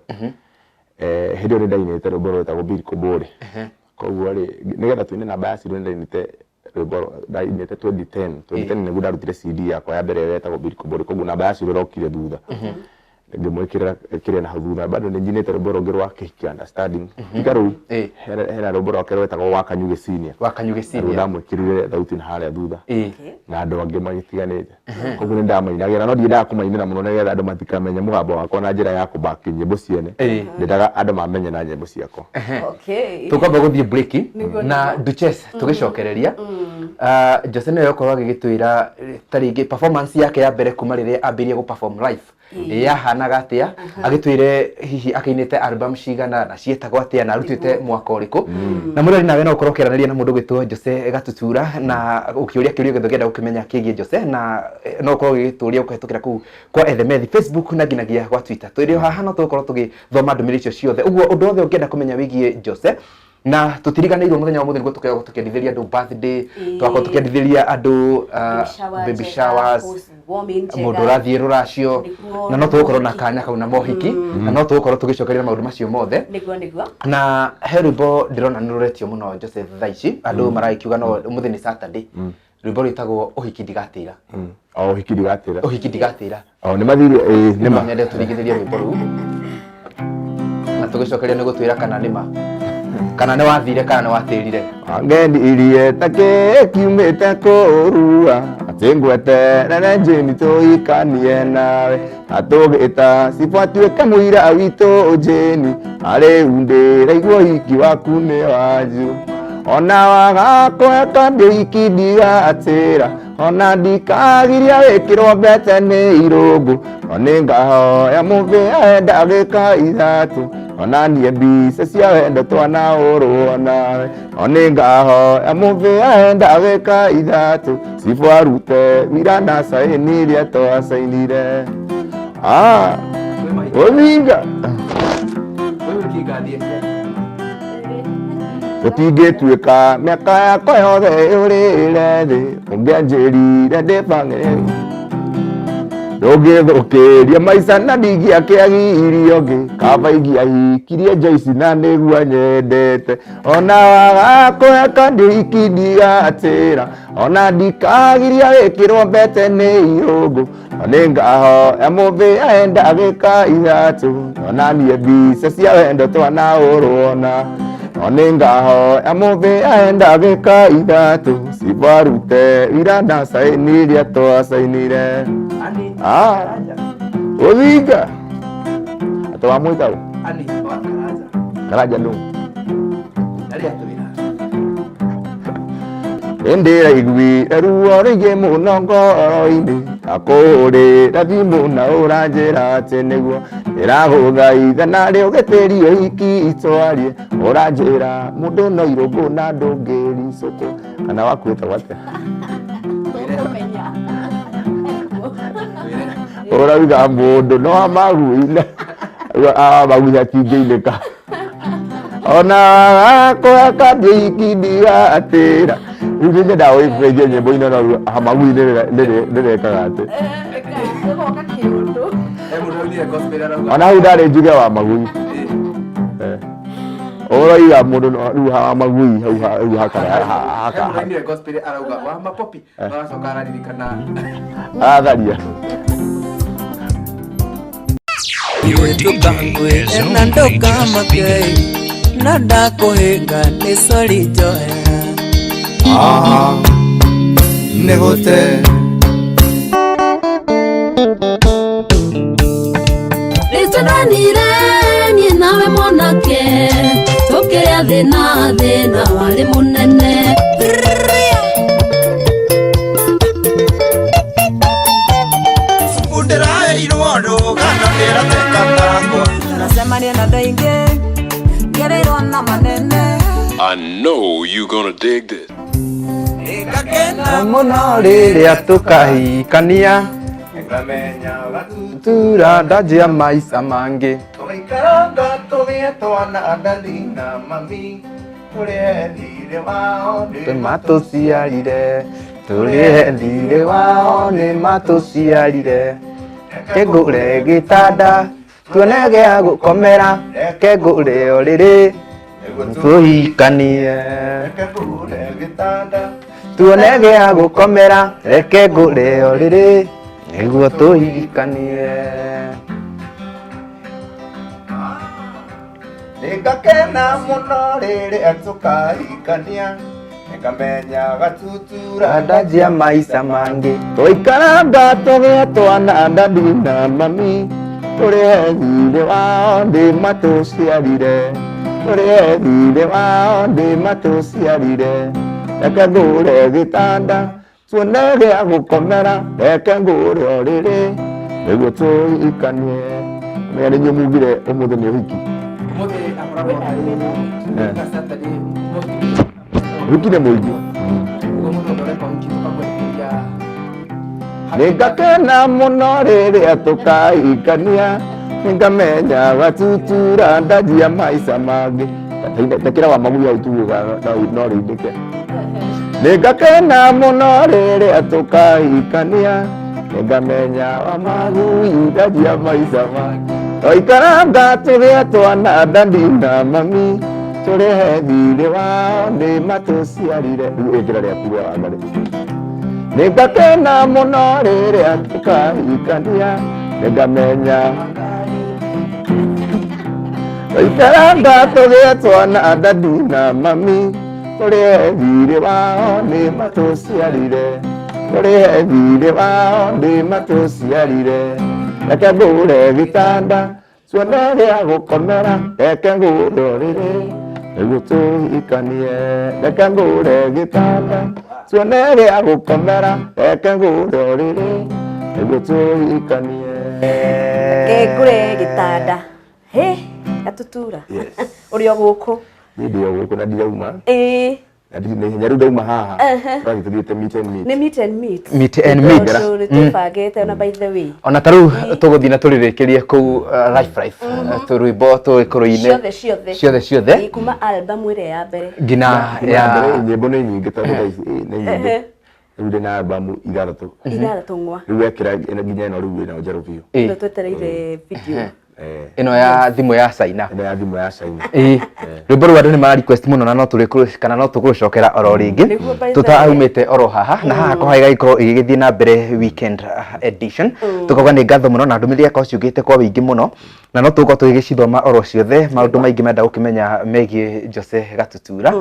Hĩndĩ ĩyo nĩ ndainĩte rwĩmbo rwĩtagwo Bill Kũbũrĩ. Koguo rĩ, nĩgetha tũine Namba ya Shiro nĩ ndainĩte rwĩmbo ndainĩte 2010. 2010 nĩguo ndarutire CD yakwa ya mbere ĩrĩa ĩtagwo Bill Kũbũrĩ, koguo Namba ya Shiro ĩrokire thutha ngĩmwĩkĩrĩra kĩrĩa na hau thutha. Bado nĩ njinĩte rwĩmbo rũngĩ rwa Kĩhiki Understanding tiga rũu, hena rwĩmbo rwake rwetagwo Wa Kanyugĩ Senior. Wa Kanyugĩ Senior. Rũu ndamwĩkĩrire thauti na harĩa thutha na andũ angĩ magĩtiganĩte. Koguo nĩ ndamainagĩra, no ndiendaga kũmainĩra mũno nĩgetha andũ matikamenye mũgambo wakwa na njĩra ya kũbaki nyĩmbo ciene. Ndendaga andũ mamenye na nyĩmbo ciakwa. Tũkwamba gũthiĩ break na Duchess tũgĩcokereria. Jose nĩwe ũkorwo agĩgĩtwĩra ta rĩngĩ performance yake ya mbere kuma rĩrĩa ambĩrĩrie gũ perform live yahanaga atĩa, agĩtwĩre hihi akĩinĩte album cigana na ciĩtagwo atĩa na arutĩte mwaka ũrĩkũ. Na mũrori nawe no ũkorwo ũkĩaranĩria na mũndũ ũgwĩtwo Jose Gatutura na ũkĩũria kĩũria gĩothe ũngĩenda gũkĩmenya kĩgiĩ Jose, na no ũkorwo ũgĩgĩtũria ũkĩhĩtũkĩra kũu kwa Ethemethi Facebook na nginyagia gwa Twitter. Twĩrĩ o haha no tũgũkorwo tũgĩthoma ndũmĩrĩri icio ciothe. Ũguo ũndũ wothe ũngĩenda kũmenya wĩgiĩ Jose. Na tũtiriganĩirwo mũthenya wa mũthĩ nĩguo tũkoragwo tũkĩendithĩria andũ birthday, tũgakorwo tũkĩendithĩria andũ baby showers, mũndũ ũrathiĩ rũracio, Nĩguo, na no tũgũkorwo na kanya kau na mohiki, na no tũgũkorwo tũgĩcokeria maũndũ macio mothe. Nĩguo, nĩguo. Na he rwĩmbo ndĩrona nĩ rũretio mũno Joseph thaa ici, andũ maragĩkiuga no ũmũthĩ nĩ Saturday, rwĩmbo rwĩtagwo Ũhiki Ndigatĩra. O Ũhiki Ndigatĩra. Ũhiki Ndigatĩra. O nĩ mathire, ĩ nĩ no ma. Nyende tũringithĩrie rwĩmbo rũu na tũgĩcokeria nĩ gũtwĩra kana nĩ ma, kana nĩ wathire, kana nĩ watĩrire. Wangendirie ta kĩ kiumĩte kũrua, atĩ ngweterere Jane tũhikanie nawe, na tũgĩta cibũ atuĩke mũira witũ Jane, na rĩu ndĩraigua ũhiki waku nĩ wanju. Ona waga kũheka ndĩhiki ndigatĩra, ona ndikagiria wĩkĩrwo mbete nĩ irũngũ, no nĩngahoya mũbĩa ndagĩka 3, ona niĩ mbica cia wendo twanahũrwo nawe, no nĩngahoya mũbĩa ndagĩka 3, cibũ arute wira na caĩni iria twacainire. Ah, ũthinga gũtingĩtuĩka mĩaka yakwa yothe yũrĩre thĩ, ũngĩanjĩrire ndĩbangĩre ndũngĩthũkĩria maica na ndingĩakĩagirio ngĩ, kaba ingĩahikirie Joyce na nĩguo nyendete, ona waga kũheka ndĩhiki ndigatĩra, ona ndikagiria wĩkĩrwo mbete nĩ irũngũ, no nĩngahoya mũbĩa ndagĩka 3, ona niĩ mbica cia wendo twanahũrwo na, no nĩngahoya mũbĩa ndagĩka 3, cibũ arute wira na caĩni iria twacainire. Ah, ũthinga atĩ wamwĩta ũ? Karanja nũ? Nĩndĩraiguire ruo rũingĩ mũno ngoro-inĩ, ndakũhũrĩra thimũ na ũranjĩra atĩ nĩguo ndĩragũthaitha, narĩ ũgĩtĩrio ũhiki itwarie, ũranjĩra mũndũ no irũngũ na ndũngĩricũkwo, kana waku wĩtagwo atĩa? Tũkũmenya. Ũrauga mũndũ no amaguina, amagui hatingĩinĩka, ona kũheka ndĩhiki ndigatĩra. Rĩu nĩ nyendaga gũgĩkũgeithia nyĩmbo-inĩ, no rĩu hamagui nĩrekaga atĩ Gũgoka kĩũndũ. Ona hau ndarĩ njuge wa magui. Ũroiga mũndũ no rĩu ha magui hau rĩu haka Mũrainire gospel arauga wa mapopi, aracoka araririkana. Atharia. Your DJ is na only just ndũkamake beginning. Na ndakũhĩnga nĩ sori njohera. Ah, nĩ gũte. Nĩtwendanire niĩ nawe mwanake, tũkĩrĩa thĩna, thĩna warĩ mũnene. Cubu ndĩraheirwo rũgano ndĩrateka takwa. Nacemania na andũ aingĩ ngereirwo na manene. I know you gonna dig this. Nĩngakena Mũno rĩrĩa tũkahikania, nĩngamenya gatutura tura ndanjia maica mangĩ. Tũgaikaranga tũgĩe twana ndathi na mami, tũrĩhe thirĩ wao nĩ matũciarire, tũrĩhe thirĩ wao nĩ matũciarire, reke ngũre gĩtanda tuone gĩa gũkomera, reke ngũre ũrĩrĩ tũhikanie. Reke ngũre gĩtanda tuone gĩa gũkomera, reke ngũre ũrĩrĩ nĩguo tũhikanie. Nĩngakena mũno rĩrĩa tũkahikania, nĩngamenya gatutura ndanjia maica mangĩ. Tũikaranga tũgĩe twana ndadi na mami, tũrĩhe thirĩ wao ndĩ matũciarire, tũrĩhe thirĩ wao ndĩ matũciarire, reke ngũre gĩtanda tuone gĩa gũkomera, reke ngũre ũrĩrĩ nĩguo tũhikanie. Menya nĩ inyuĩ mugire ũmũthĩ nĩ ũhiki. Ũmũthĩ akoragwo arĩ Saturday. Ũhiki nĩ mũingĩ. Ũguo mũndũ ũthondeka ũhiki tũkamwenderia. Nĩngakena mũno rĩrĩa tũkahikania, nĩngamenya gatutura ndanjia maica mangĩ. Tekĩra wa magui hau tugaga no rĩinĩke. Nĩngakena mũno rĩrĩa tũkahikania, nĩngamenya wa magui ndaria maica ma twaikaranga tũgĩe twana dadi na mami, tũrĩhe thirĩ wao nĩ matũciarire. Rĩu ĩkĩra rĩaku rĩa Wangarĩ. Nĩngakena mũno rĩrĩa tũkahikania, nĩngamenya twaikaranga tũgĩe twana dadi na mami, tũrĩhe thirĩ wao nĩ matũciarire, tũrĩhe thirĩ wao nĩ matũciarire. Reke ngũre gĩtanda tuone rĩa gũkomera, reke ngũre ũrĩrĩ nĩguo tũhikanie, reke ngũre gĩtanda tuone rĩa gũkomera, reke ngũre ũrĩrĩ nĩguo tũhikanie. Reke ngũre gĩtanda. Hĩ, Gatutura. Ũrĩ o gũkũ. Niĩ ndĩ o gũkũ na ndirauma. Ĩĩ. Na ndirĩ na ihenya rĩu ndauma haha. Tũrathiĩ tũthiĩte meet and meet. Nĩ meet and meet. Meet and meet. Tondũ nĩ twĩbangĩte ona by the way. Ona ta rĩu tũgũthiĩ na tũrĩrĩkĩrie kũu Life Life rwĩmbo tũgĩkũrũ-inĩ Ciothe ciothe. Ciothe ciothe. Ĩĩ, kuma album ĩrĩa ya mbere. Nginya Ya ya nyĩmbo nĩ nyingĩ tondũ thaa ici nĩ nyingĩ. Rĩu ndĩ na albamu ithathatũ. Ithathatũ ng'wa. Rĩu wekĩra ĩno nginya ĩno rĩu ĩno njerũ biũ. Ĩno twetereire video. Ĩno ya thimũ ya China. Ĩno ya thimũ ya China. Ĩĩ. Rwĩmbo rũu andũ nĩ mara request mũno na no tũrĩkũ kana no tũkũrũcokera oro rĩngĩ. Nĩguo by the way. Tũtaumĩte oro haha na haha koha ĩgagĩkorwo ĩgĩgĩthiĩ na mbere weekend edition. Tũkauga nĩ ngatho mũno na ndũmĩrĩri yakwa ciũkĩte kwa wĩingĩ mũno na no tũgũkorwo tũgĩgĩcithoma oro ciothe maũndũ maingĩ menda gũkĩmenya megiĩ Jose Gatutura.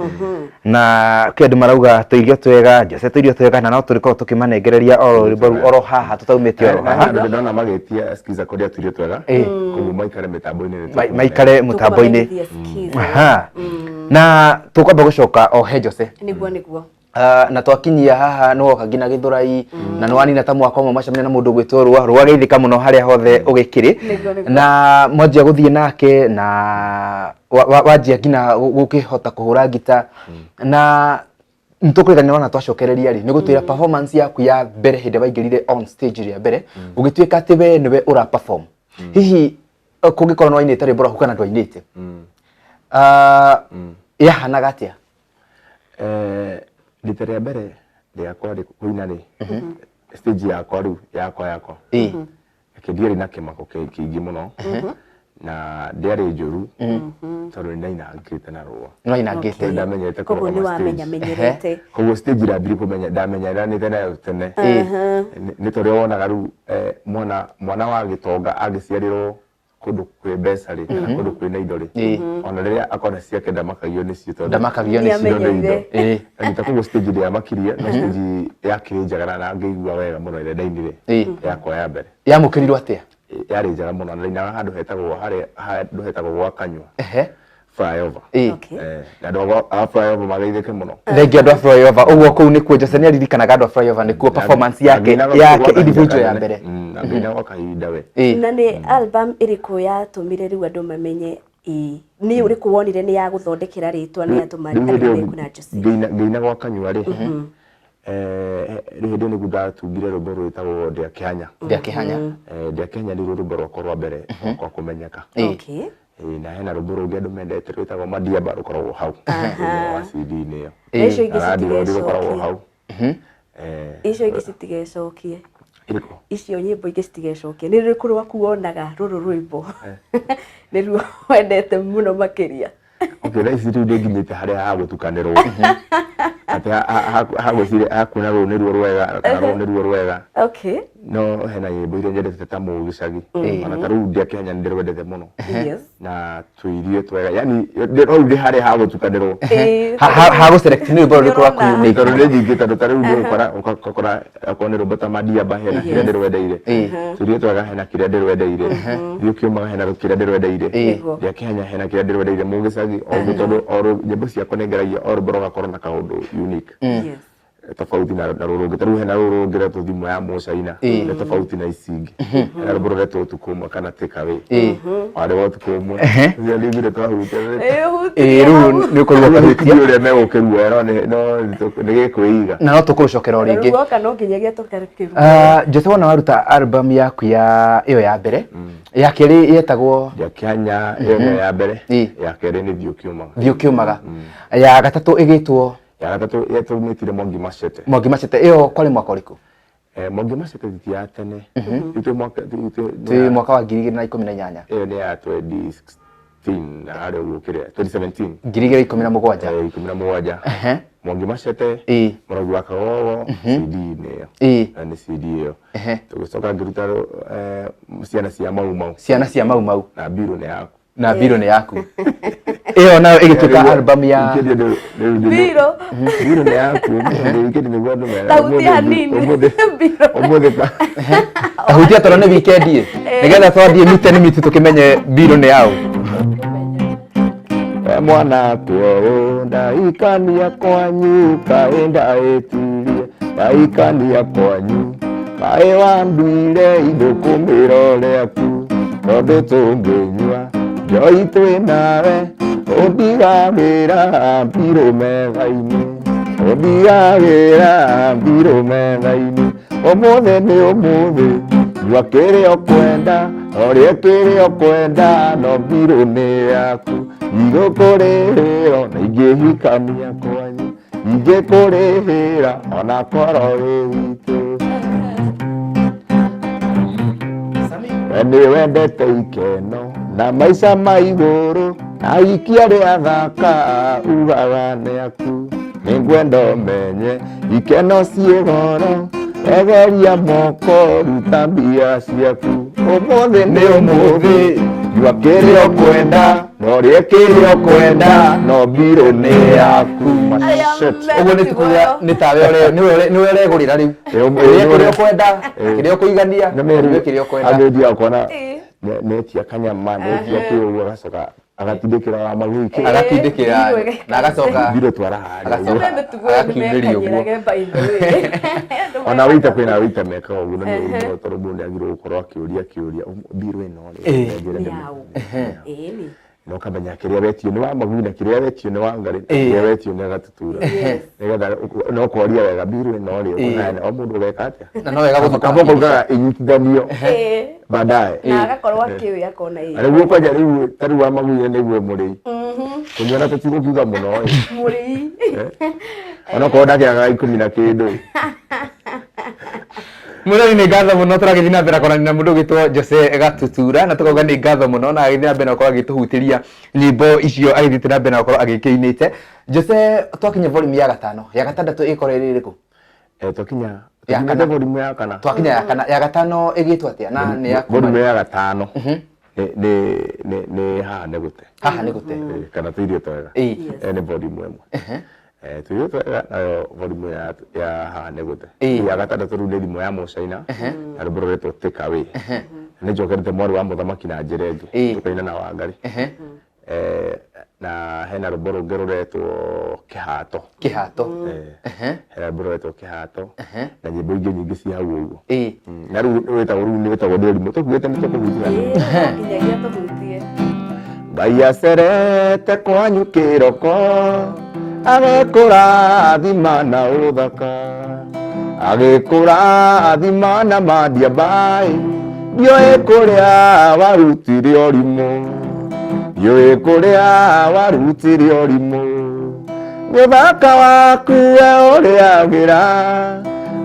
Na kwĩ andũ marauga tũirio twega, Jose tũirio twega na no tũrĩkorwo tũkĩmanengereria oro rwĩmbo rũu oro haha tũtaumĩte oro Na haha. andũ ndĩrona magĩtia skiza kũrĩa tũirio twega. Koguo maikare mĩtambo-inĩ nĩ Maikare mũtambo-inĩ. Tũkũmamenyithia skiza. Aha. Na tũkwamba gũcoka o he Jose. Nĩguo nĩguo. Na twakinyia haha nĩ woka nginya Gĩthũrai na nĩ wanina ta mwaka ũmwe macemania na mũndũ ũgwĩtwo Rũa. Rũa geithĩka mũno harĩa hothe ũgĩkĩrĩ. Nĩguo, nĩguo. Na mwanjia gũthiĩ nake na wanjia nginya gũkĩhota kũhũra ngita na nĩtũkũririkana ona twacokereria rĩ nĩ gũtwĩra performance yaku ya mbere hĩndĩ waingĩrire on stage rĩa mbere ũgĩtuĩka atĩ we nĩwe ũra perform. Hihi kũngĩkorwo nĩ wainĩte rwĩmbo rwaku kana ndwainĩte, yahanaga atĩa? Rita rĩa mbere rĩakwa rĩ kũina rĩ stage yakwa rĩu yakwa yakwa Reke ndiarĩ na kĩmako kĩingĩ mũno na ndiarĩ njũru tondũ nĩ ndainangĩte na rũa. Nĩ wainangĩte. Nĩ ndamenyete Koguo nĩ kũrũgama stage. wamenyamenyerete. Koguo stage ndambirie kũmenya ndamenyeranĩte nayo tene. Nĩ ta ũrĩa wonaga rĩu mwana wa gĩtonga angĩciarĩrwo kũndũ kwĩ mbeca rĩ kana kũndũ kwĩna indo rĩ ona rĩrĩa akona ciake ndamakagio nĩcio tondũ Ndamakagio nĩcio. indo nĩ indo. Ĩĩ. Anyita koguo stage ndĩamakirie no stage yakĩrĩ njega na ngĩigua wega mũno ĩrĩa ndainire yakwa ya mbere. Yamũkĩrirwo atĩa? Yarĩ njega mũno na ndainaga handũ hetagwo harĩa handũ hetagwo gwa Kanyua. Flyover. Na andũ a flyover mageithĩke mũno. Thengiũ andũ a flyover. Ũguo kũu nĩkuo Jose nĩaririkanaga andũ a flyover nĩkuo performance yake yake individual ya mbere. Na ngĩina gwa kahinda we. Na nĩ album ĩrĩkũ yatũmire rĩu andũ mamenye ĩĩ nĩ ũrĩkũ wonire nĩ ya gũthondekera rĩtwa nĩ andũ marĩ kuna Jose? Ngĩina gwa Kanyua rĩ rĩu hĩndĩ ĩyo nĩguo ndatungire rwĩmbo rwĩtagwo Ndĩa Kĩhanya. Ndĩa Kĩhanya. Ndĩa Kĩhanya nĩruo rwĩmbo rwakwa rwa mbere rwakwa kũmenyeka. Na hena rwĩmbo rũngĩ andũ mendete rwĩtagwo Madiaba rũkoragwo hau thĩinĩ wa CD-inĩ ĩyo. Icio ingĩ Randi rũkoragwo hau. Icio ingĩ citigecokie. Irĩkũ? Icio nyĩmbo ingĩ citigecokie. Nĩ rũrĩkũ rwaku wonaga rũrũ rwĩmbo nĩruo wendete mũno makĩria? Okay, thaa ici rĩu ndĩnginyĩte harĩa ha gũtukanĩrwo atĩ hagwĩciria hakuona rũrũ nĩruo rwega kana rũrũ nĩruo rwega. No hena nyĩmbo iria nyendete ta Mũgĩcagi ona ta rĩu Ndĩa Kĩhanya nĩ ndĩrwendete mũno. Na tũirio twega yani rĩu ndĩ harĩa ha gũtukanĩrwo Ha gũ select nĩ rwĩmbo rũrĩkũ rwaku unique. Tondũ nĩ nyingĩ tondũ ta rĩu nĩ ũgũkora ũgakora okorwo nĩ rwĩmbo ta Madiaba hena kĩrĩa ndĩrwendeire. Tũirio twega hena kĩrĩa ndĩrwendeire. Thiĩ ũkĩũmaga hena kĩrĩa ndĩrwendeire. Ndĩa Kĩhanya hena kĩrĩa ndĩrwendeire. Mũgĩcagi o ũguo tondũ o nyĩmbo ciakwa nĩ ngeragia o rwĩmbo rũgakorwo na kaũndũ unique. Tofauti na rũrũ rũngĩ, ta rĩu hena rũrũ rũngĩ retwo Thimũ ya Mũcaina, nĩ tofauti na ici ingĩ. Hena rwĩmbo rũretwo Ũtukũ Ũmwe kana Take Away, warĩ wa ũtukũ ũmwe. Ũcio nĩaiguire twahutia. Ĩĩ, rĩu nĩ ũkorirwo ũkĩhutia. Ndiũĩ ũrĩa megũkĩruoya, no nĩ gĩkwĩiga. Na no tũkũrũcokera o rĩngĩ. Rĩu woka no nginyagia tũkarĩkĩruo. Ah, Jose, wona waruta album yaku ya ĩyo ya mbere, ya kerĩ yetagwo Ya Kĩanya, ĩyo nĩyo ya mbere. Ya kerĩ nĩ Thiĩ Ũkĩũmaga. Thiĩ Ũkĩũmaga. Ya gatatũ ĩgĩtwo Ya gatatũ yetũmĩtire Mwangi Machete. Mwangi Machete. Ĩyo kwarĩ mwaka ũrĩkũ? Mwangi Machete ti ya tene. Itũ mwaka Twĩ mwaka wa 2018. Ĩyo nĩ ya 2016 na harĩa ũguo kĩrĩa 2017. 2017. 17. Mwangi Machete, Mũrogi wa Kagogo, CD nĩ ĩyo. Na nĩ CD ĩyo. Tũgĩcoka ngĩruta Ciana cia Mau Mau. Ciana cia Mau Mau. Na Mbirũ nĩ yaku. Na Mbirũ nĩ yaku. Ĩyo nayo ĩgĩtuĩka album ya Mbirũ. Mbirũ nĩ yaku. Ũmũthĩ weekend nĩguo andũ mera. Tahutia hanini. Mbirũ. Ũmũthĩ ta Tahutia tondũ nĩ weekend ĩ. Nĩgetha twathiĩ mite nĩ miti tũkĩmenye mbirũ nĩ yaũ. We mwana kwoyo ndaikania kwanyu kaĩ ndaĩtirie ndaikania kwanyu kaĩ wambire ithũkũmĩro rĩaku tondũ tũngĩnyua njoi twĩ nawe ũndigagĩra mbirũ metha-inĩ, ũndigagĩra mbirũ metha-inĩ. Ũmũthĩ nĩ ũmũthĩ, nyua kĩrĩa ũkwenda, ũrĩe kĩrĩa ũkwenda, no mbirũ nĩ yaku. Igũkũrĩhĩra na ingĩhikania kwanyu, ingĩkũrĩhĩra ona korwo wĩ witũ. We nĩ wendete ikeno na maica ma igũrũ, na ikia rĩa thaka ugaga nĩ aku. Nĩngwenda ũmenye ikeno ciĩ goro, egeria moko ruta mbia ciaku. Ũmũthĩ nĩ ũmũthĩ, nyua kĩrĩa ũkwenda, na ũrĩe kĩrĩa ũkwenda, no mbirũ nĩ yaku. Ũguo nĩ tukuga nĩ tawe nĩwe ũregũrĩra rĩu. Ũrĩe kĩrĩa ũkwenda, kĩrĩa ũkũigania, ũnyue kĩrĩa ũkwenda. Agĩthiaga kuona netia kanyama, netia kĩ ũguo, agacoka agatindĩkĩra wa magui kĩ. Agatindĩkĩra na agacoka mbirũ twara harĩa. Agacoka agakiumĩria ũguo. Ona wĩita kwĩna wĩita mekaga ũguo, na nĩ ũru mũno tondũ mũndũ nĩagĩrĩirwo gũkorwo akĩũria kĩũria, mbirũ ĩno rĩ, nĩ na ũkamenya kĩrĩa wetio nĩ wa magui na kĩrĩa wetio nĩ wa ngarĩ na kĩrĩa wetio nĩ gatutura, nĩgetha no koria wega mbirũ ĩno rĩ, ũkũheana o mũndũ ũgeka atĩa. Na no wega gũthiĩ kaba ũkaugaga ĩnyitithanio baadaye. Na agakorwo akĩũĩ akona ĩ. Rĩu ũkwanja rĩu ta rĩu wa magui nĩguo mũrĩi kũnyua na tũtigũkiuga mũno ĩ. Mũrĩi. Onokorwo ndakĩagaga 10 na kĩndũ. Mũrori, nĩ ngatho mũno. Tũragĩthiĩ na mbere kũrania na mũndũ ũgĩtwo Jose Gatutura, na tũkauga nĩ ngatho mũno, na agĩthiĩ na mbere na gũkorwo agĩtũhutĩria nyĩmbo icio agĩthiĩte na mbere na gũkorwo agĩkĩinĩte. Jose, twakinya volume ya gatano, ya gatandatũ ĩkorwo ĩrĩ ĩrĩkũ? Twakinya Ya twakinyĩte kana. volume ya kana. Twakinya ya kana, ya gatano ĩgĩtwo atĩa na nĩ ya Volume ya gatano nĩ Haha nĩ Gũte. Haha nĩ Gũte. Kana Tũirio Twega. Nĩ volume ĩmwe. Tũirio Twega nayo volume ya Haha nĩ Gũte. Ya gatandatũ rĩu nĩ Thimũ ya Mũcaina na rwĩmbo rũretwo Take Away. Nĩ njokerete Mwarĩ wa Mũthamaki na njĩra ĩngĩ, tũkaina na Wangari. Na hena rwĩmbo rũngĩ rũretwo Kĩhato. Kĩhato. Hena rwĩmbo rũretwo Kĩhato na nyĩmbo ingĩ nyingĩ ci hau ũguo. Na rĩu wĩtagwo rĩu nĩ wĩtagwo nĩ ũrimũ tũkuĩte nĩ tũkũhutia. Nginyagia tũhutie. Ngai acerete kwanyu kĩroko, agĩkũrathima na ũthaka, agĩkũrathima na mandia mbaĩ, ndiũĩ kũrĩa warutire ũrimũ, ndiũĩ kũrĩa warutire ũrimũ. Mũthaka waku we ũrĩagĩra,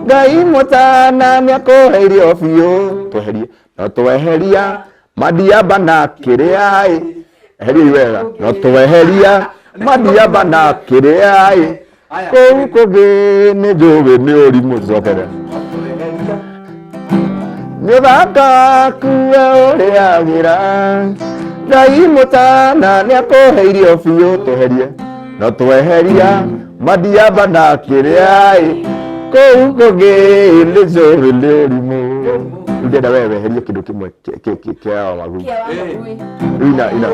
Ngai mũtana nĩakũheirio biũ, tweherie no tweheria mandiamba na kĩrĩa ĩ, eheriai wega, no tweheria mandiamba na kĩrĩa ĩ, kũu kũngĩ nĩ njũĩ nĩ ũrimũ. Tũcokere. Nĩ ũthaka waku we ũrĩagĩra, Ngai mũtana nĩakũheirio biũ, tweherie no tweheria mandiamba na kĩrĩa ĩ, kũu kũngĩ nĩ njũĩ nĩ ũrimũ. Ndĩrenda we weherie kĩndũ kĩmwe kĩa wa magui. Kĩa wa magui. Ina ina.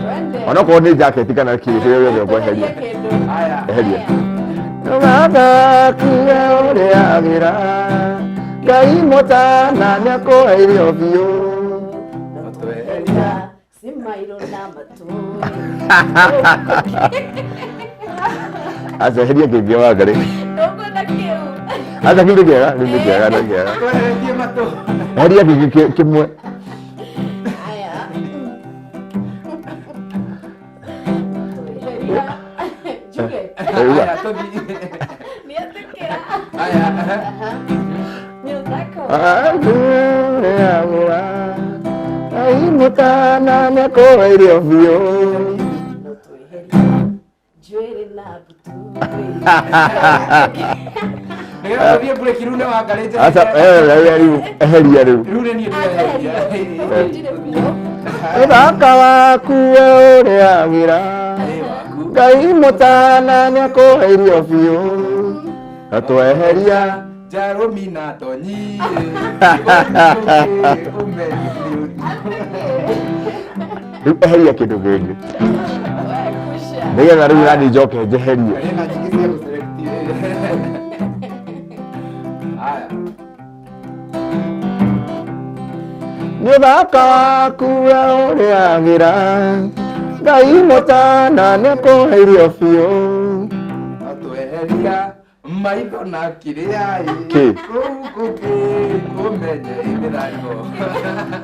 Twende. Onokorwo nĩ jaketi kana kĩ kĩrĩa gĩothe ũkweheria. Kĩndũ. Eheria. Ndũgathakire ũrĩagĩra Ngai mũtana nĩakũheire o biũ. Tweheria. Simairo na matũ. Aca eheria kĩngĩ wangarĩ. Ndũkwenda kĩu. Aca kĩu nĩ kĩega, kĩu nĩ kĩega, nĩ kĩega. Tweheretie matũ. Eheria kĩngĩ kĩmwe. Aya. Tweheria. Njuge. Eua. Aya, tũthiĩ. Nĩetĩkĩra. Aya. Nĩ ũthaka. Ũrĩagĩra Ngai mũtana nĩakũheire o biũ. No tweheria. Njuĩrĩ na mbutu. Nĩgetha tũthiĩ break rĩu nĩ wangarĩ Aca eheria rĩu, eheria rĩu. Rĩu nĩ niĩ ndĩreheria. Ndirĩ biũ. Ũthaka waku we ũrĩagĩra Ĩ waku. Ngai mũtana nĩakũheire o biũ. Na tweheria Njarũmi na ndonyi. Rĩu eheria kĩndũ kĩngĩ nĩgetha rĩu nani njoke njeherie. Ena nyingĩ cia gũselect. Aya. Nĩ ũthaka waku we ũrĩagĩra Ngai mũtana nĩakũheire o biũ. No tweheria maitho na kĩrĩa ĩ. Kĩ? Kũu kũngĩ kũmenye ĩ mĩthako.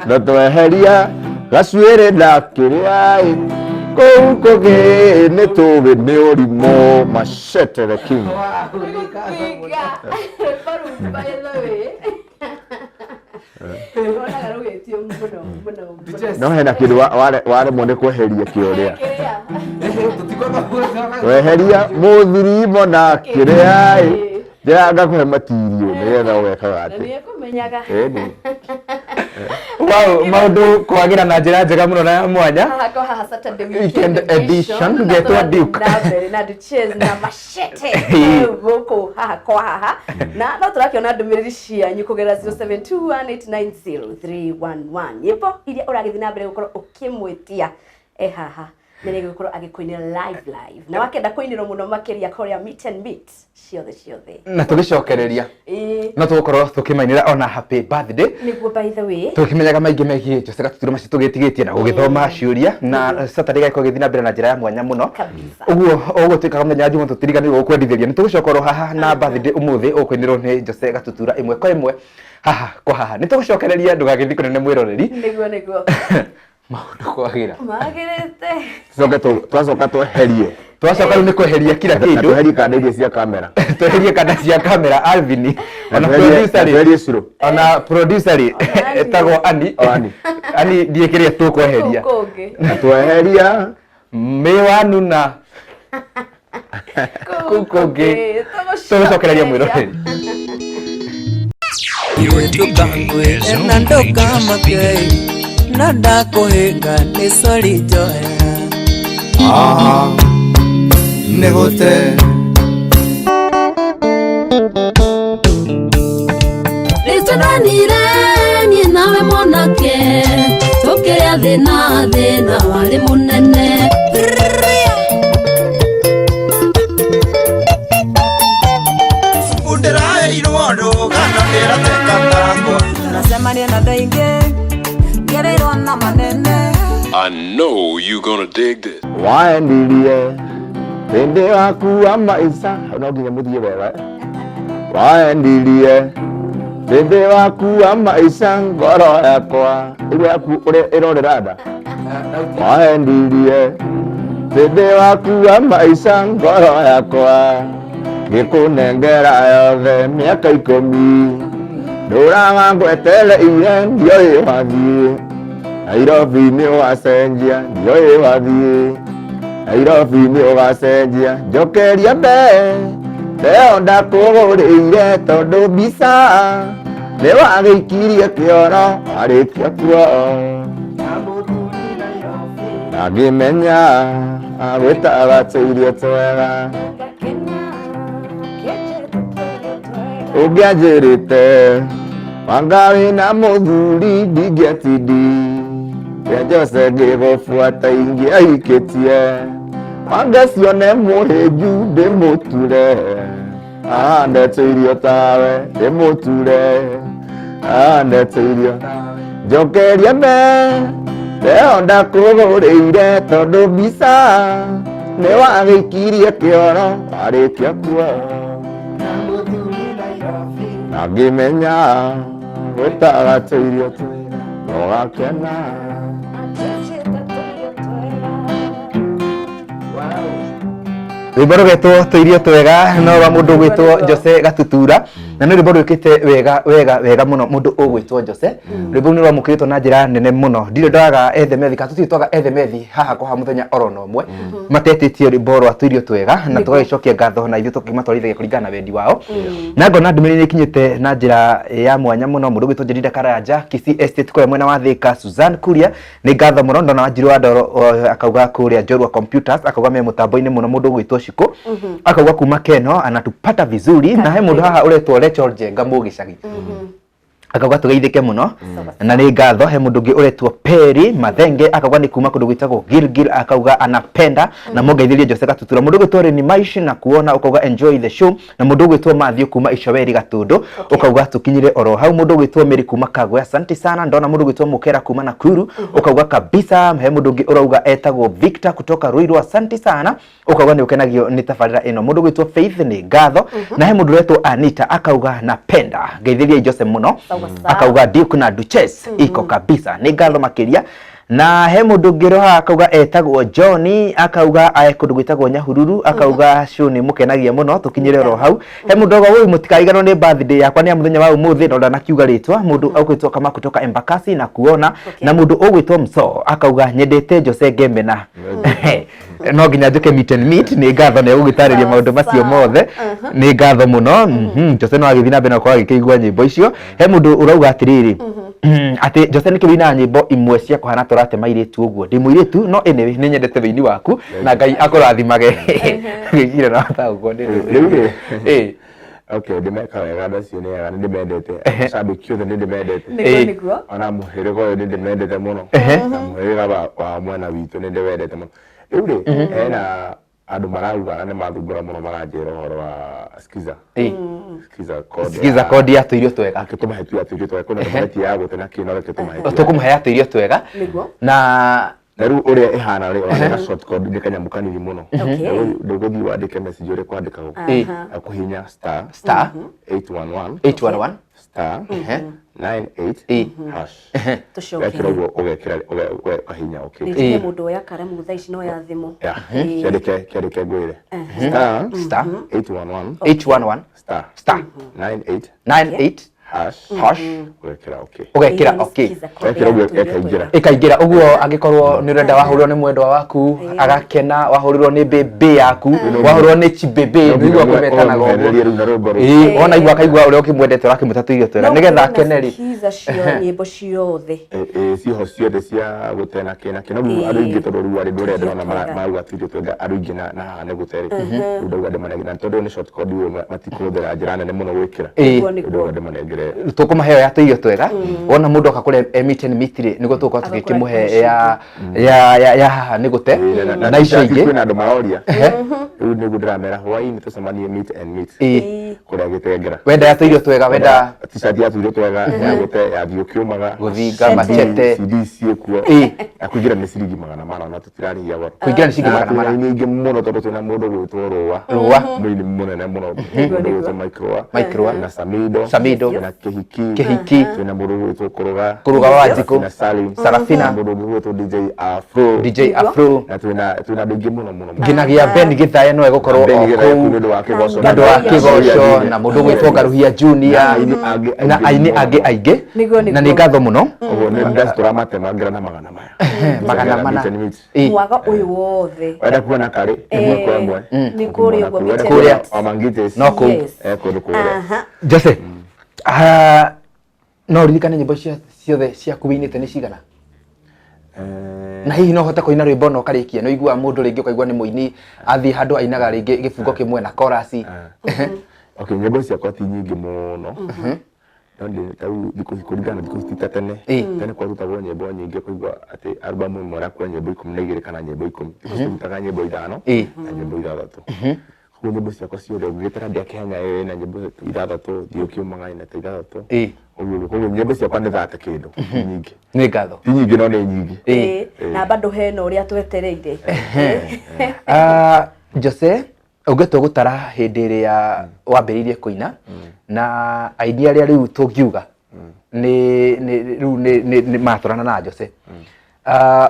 Na tweheria gacuĩrĩ na kĩrĩa ĩ kũu kũngĩ nĩ tũĩ nĩ ũrimũ. Machete the king. Wow, nĩ ngatho mũno. Pinga. Rwĩmbo rũu by the way. Ruonaga rũgĩtio mũno mũno mũno. No hena kĩndũ waremwo nĩ kweheria kĩũrĩa. Kĩrĩa? Tũtikwamba gũcoka. Weheria mũthirimo na kĩrĩa ĩ njĩra ngakũhe matirio nĩgetha ũgekaga Na atĩ. nĩekũmenyaga. Ĩni. Wow, maũndũ kwagĩra na njĩra njega mũno na ya mwanya. Haha kwa haha Saturday Weekend edition, Na ngetwo tũrathiĩ Duke. na mbere na Duchess na Machete gũkũ haha kwa haha na no tũrakĩona ndũmĩrĩri cianyu kũgerera 0721890311 nyĩmbo iria ũragĩthiĩ na mbere gũkorwo ũkĩmwĩtia e haha nĩ rĩgũkorwo agĩkũinĩra live live na wakenda kũinĩrwo mũno makĩria kũrĩa meet and meet ciothe ciothe. Na tũgĩcokereria Ĩĩ, no tũgũkorwo tũkĩmainĩra ona happy birthday nĩguo by the way. Tũkĩmenyaga maingĩ megiĩ Jose Gatutura macio tũgĩtigĩtie na gũgĩthoma ciũria na Saturday gagĩkorwo gĩthiĩ na mbere na njĩra ya mwanya mũno. Kabisa. Ũguo ũguo twĩkaga mũthenya wa Jumatũ tũtiriganĩirwo gũkwendithĩria nĩ tũgũcoka oro haha na birthday ũmũthĩ ũkũinĩrwo nĩ Jose Gatutura ĩmwe kwa ĩmwe haha kwa haha. Nĩ tũgũcokereria ndũgagĩthiĩ kũnene mwĩroreri. Nĩguo nĩguo. Maũndũ kwagĩra. Magĩrĩte. Tũcoke twacoka tweherie. Twacoka rĩu nĩ kweheria kila Na kĩndũ. tweherie kanda iria cia kamera. Tweherie kanda cia kamera Alvin. Na Ona tweherie producer rĩ. tweherie curo. Ona producer rĩ Ona etagwo Ani. O, Annie. Ani ndiĩ kĩrĩa tũkweheria. Kũu kũngĩ. Na tweheria Mĩwanu na kũu kũngĩ tũgũcokereria mwĩroreri. Your DJ is na only just ndũkamake beginning. na ndakũhĩnga nĩ sori njohera. Nĩ gũte. Nĩtwendanire niĩ nawe mwanake tũkĩrĩa thĩna thĩna warĩ mũnene. Cubu ndĩraheirwo ndũgano ndĩrateka takwa. Tunacemania na andũ aingĩ ngereirwo na manene. I know you gonna dig this. Waendirie hĩndĩ waku wa maica no nginya mũthiĩ wega. Waendirie hĩndĩ waku wa maica ngoro yakwa ĩguo yaku ũrĩa ĩrorera nda. Waendirie hĩndĩ waku wa maica ngoro yakwa ngĩkũnengera yothe mĩaka 10 ndũraga ngwetereire ndioĩ wathiĩ Nairobi nĩ ũgacenjia ndioĩ wathiĩ Nairobi nĩ ũgacenjia njokeria mbeo ndakũgũrĩire tondũ mbica nĩ wagĩikirie kĩoro warĩkia kuo na ngĩmenya agwĩtaga tũirio twega ũngĩanjĩrĩte wanga wĩna mũthuri ndingĩatindi Kĩa Jose ngĩgũbuata ingĩahikĩtie Wange cione mũhĩnju ndĩmũture Ahandĩte irio tawe ndĩmũture Ahandĩte irio njokeria me Leo ndakũgũrĩire tondũ mbica nĩ wagĩikirie kĩoro warĩkia kuo na ngĩmenya gwĩtaga tũirio twega ũgakena. Rwĩmbo rũgetwo tũirio twega no rwa mũndũ ũgwĩtwo Jose Gatutura, na nĩ rwĩmbo rwĩkĩte wega wega wega mũno mũndũ ũgwĩtwo Jose. Rwĩmbo rũu nĩ rwamũkĩrĩtwo na njĩra nene mũno. Ndirĩ ndaga ethemethi kana tũtirĩ twaga ethemethi haha kwa mũthenya oro na ũmwe matetĩtie rwĩmbo rwa tũirio twega, na tũgagĩcokia ngatho na ithuĩ tũkĩmatwarithagia kũringana na wendi wao. Na ngona ndũmĩrĩri nĩ ĩkinyĩte na njĩra ya mwanya mũno. Mũndũ ũgwĩtwo Jedida Karanja, Kisii Estate kũrĩa mwena wa Thika, Suzanne Kuria, nĩ ngatho mũno. Ndona Wanjiru wa Ndoro akauga kũrĩa Njorua Computers, akauga me mũtambo-inĩ mũno. Mũndũ ũgwĩtwo Shiko akauga kuma Keno anatupata vizuri. Na he mũndũ haha ũretwo Rachel Njenga Mũgĩcagi, akauga tũgeithĩke mũno na nĩ ngatho. He mũndũ ũngĩ ũretwo Perry Mathenge, akauga nĩ kuma kũndũ gwĩtagwo Gilgil, akauga anapenda na mũngeithĩrie Jose Gatutura. Mũndũ ũgwĩtwo Reni Maishi na kuona ũkauga enjoy the show, na mũndũ ũgwĩtwo Matthew kuma Icoweri Gatũndũ ũkauga tũkinyire oro hau. Mũndũ ũgwĩtwo Mary kuma Kagwe, asante sana. Ndona mũndũ ũgwĩtwo Mukera kuma Nakuru, ũkauga kabisa. He mũndũ ũngĩ ũrauga etagwo Victor kutoka Ruiru, asante sana, ukauga nĩ ũkenagio nĩ tabarĩra ĩno. Mũndũ ũgwĩtwo Faith, nĩ ngatho. Na he mũndũ ũretwo Anita, akauga napenda ngeithĩriai Jose mũno. Sawa sawa. Akauga Duke na Duchess iko kabisa, nĩ ngatho makĩria. Na he mũndũ ũngĩ roha akauga etagwo Johnny, akauga ae kũndũ gwĩtagwo Nyahururu, akauga show nĩ mũkenagia mũno, tũkinyĩre oro hau. He mũndũ auga woi mũtikariganwo nĩ birthday yakwa nĩ ya mũthenya wa ũmũthĩ, no ndanakiuga rĩtwa. Mũndũ ũgwĩtwo kama kutoka Embakasi na kuona na mũndũ ũgwĩtwo Mso akauga nyendete Jose Ngemena, no nginya njũke meet and meet. Nĩ ngatho, nĩ egũgĩtarĩria maũndũ macio mothe, nĩ ngatho mũno. Jose no agĩthiĩ na mbere na gũkorwo agĩkĩigua nyĩmbo icio. He mũndũ ũrauga atĩrĩrĩ, atĩ Jose nĩkĩ wĩinaga nyĩmbo imwe cia kũhana tũratema airĩtu ũguo? Ndĩ mũirĩtu, no anyway nĩ nyendete wĩini waku na Ngai akũrathimage. Ngĩcira no taũkwo nĩ Rĩu rĩ, ĩ okay, ndĩmeka wega andũ acio nĩ ega, nĩ ndĩmendete macambĩki othe, nĩ ndĩmendete. Nĩguo, nĩguo. Ona mũhĩrĩga ũyũ nĩ ndĩmendete mũno, na mũhĩrĩga wa mwena witũ nĩ ndĩwendete mũno. Rĩu rĩ, hena andũ marauga na nĩ mathumbũra mũno, maranjĩra ũhoro wa skiza. Skiza code. Sikiza kodi ya tũirio twega. Ake tũmahe tu ya tũirio twega, kwĩna tũmahetie ya gũte na kĩ, no reke tũmahe tu ya- Tũkũmũhe ya tũirio twega. Nĩguo. Na Na rĩu ũrĩa ĩhana rĩ, ona ka short code nĩ kanyamũ kanini mũno. Ndũgũthiĩ wandĩke message ũrĩa kwandĩkagwo. Akũhihinya star star 811 811 star 98 hash. Tũcoke. Wekĩra ũguo ũgekĩra ũkahihinya okay. Nĩ mũndũ oya karamu thaa ici no ya thimũ. Yeah. Kĩandĩke kĩandĩke ngwĩre. Star star 811 811 star star 98 98 hash hash ũgekĩra okay. Ũgekĩra Ĩyo nĩ okay. Skiza code Wekĩra ya ũguo tũirio ĩkaingĩra. twega. Ĩkaingĩra ũguo. Angĩkorwo nĩ ũrenda wahũrĩrwo nĩ mwendwa waku agakena, wahũrĩrwo nĩ bĩbĩ yaku, wahũrĩrwo nĩ chibĩbĩ, nĩguo kũmetanaga ũguo. Ũmũhenererie rĩu na rwĩmbo rũu. Ĩĩ, wona igua akaigua ũrĩa ũkĩmwendete, ũrakĩmwĩta tũirio twega No nĩgetha kwĩna akene rĩ. Skiza cio nyĩmbo ciothe. Ĩ, ciho ciothe cia gũte na kĩ na kĩ, no rĩu andũ aingĩ, tondũ rĩu arĩ ndũrĩa ndĩrona marauga tũirio twega, andũ aingĩ na haha nĩ gũte rĩ, rĩu ndauga ndĩmanengere, na tondũ nĩ short code rĩu matikũhũthĩra njĩra nene mũno gwĩkĩra. Nĩguo, Rĩu nĩguo. ndauga ndĩmanengere. Tũkũmahe ya tũirio twega. Wona mũndũ oka kũrĩa e meet and meet rĩ, nĩguo tũgũkorwo tũgĩkĩmũhe ya haha nĩ gũte na icio ingĩ. Kwĩna andũ maroria, rĩu nĩguo ndĩramera hwaĩ-inĩ tũcemanie meet and meet kũrĩa Gĩtengera. Wenda ya tũirio twega, wenda T-shirt ya tũirio twega, ya gũte, ya thiĩ ũkĩũmaga. Gũthinga machete. CD ciĩkuo. Na kũingĩra nĩ ciringi 400 na tũtirarĩhia goro. Kũingĩra nĩ ciringi Na 400. twĩna aini aingĩ mũno, tondũ twĩna mũndũ gwĩtwo Rũa. Rũa. Mũini mũnene mũno, mũndũ gwĩtwo Mike Rũa. Mike Rũa. Twĩna Samido. Samido. Twĩna Kĩhiki. Kĩhiki. Twĩna mũndũ gwĩtwo Kũrũga. Kũrũga wa Wanjikũ. Twĩna Salim. Sarafina. Twĩna mũndũ ũngĩ gwĩtwo DJ Afro. DJ Afro. Na twĩna andũ aingĩ mũno mũno mũno. Nginagia Ben Gĩthaya no egũkorwo Ben o Gĩthaya kũu nĩ ũndũ wa kĩgoco. Nĩ ũndũ wa kĩgoco, na mũndũ gwĩtwo Ngaruhia Junior Na aini angĩ na aingĩ aini mũno. angĩ aingĩ. Nĩguo, nĩguo. Na nĩ ngatho mũno. Ũguo nĩ ndaci tũramatemangĩra na 400. 400. Meet and meet. Mwaga ũyũ wothe. Wenda kuona karĩ ĩmwe kwa ĩmwe. Nĩ kũrĩa ũguo Wenda meet and kuona meet. Wamangitis. No kũu. Yes. Kũndũ kũrĩa. Aha. Jose, no ũririkane nyĩmbo ciothe ciaku wĩinĩte nĩ cigana? Na hihi no ũhote kũina rwĩmbo na ũkarĩkia? Nĩ ũiguaga mũndũ rĩngĩ ũkaigua nĩ mũini athiĩ handũ ainaga rĩngĩ gĩbungo kĩmwe na chorus. Okay, nyĩmbo ciakwa ti nyingĩ mũno. No ndĩ ta rĩu thikũ ici kũringana na thikũ ici ti ta tene. Tene kwarutagwo nyĩmbo nyingĩ kũigua atĩ album ĩmwe ĩrakuwa nyĩmbo 12 kana nyĩmbo 10. Thikũ ici tũrutaga nyĩmbo 5 na nyĩmbo 6. Koguo nyĩmbo ciakwa ciothe ũngĩgĩtara ndĩa kĩhanya ĩyo ĩna nyĩmbo 6, thiĩ ũkĩũmaga ĩna ta 6. Ũguo koguo nyĩmbo ciakwa nĩ 30 kĩndũ, ti nyingĩ. Nĩ ngatho. Ti nyingĩ no nĩ nyingĩ. Na bado hena ũrĩa twetereire. Jose, ũngĩtua gũtara hĩndĩ ĩrĩa wambĩrĩirie kũina na aini arĩa rĩu tũngiuga nĩ rĩu nĩ maratwarana na Jose,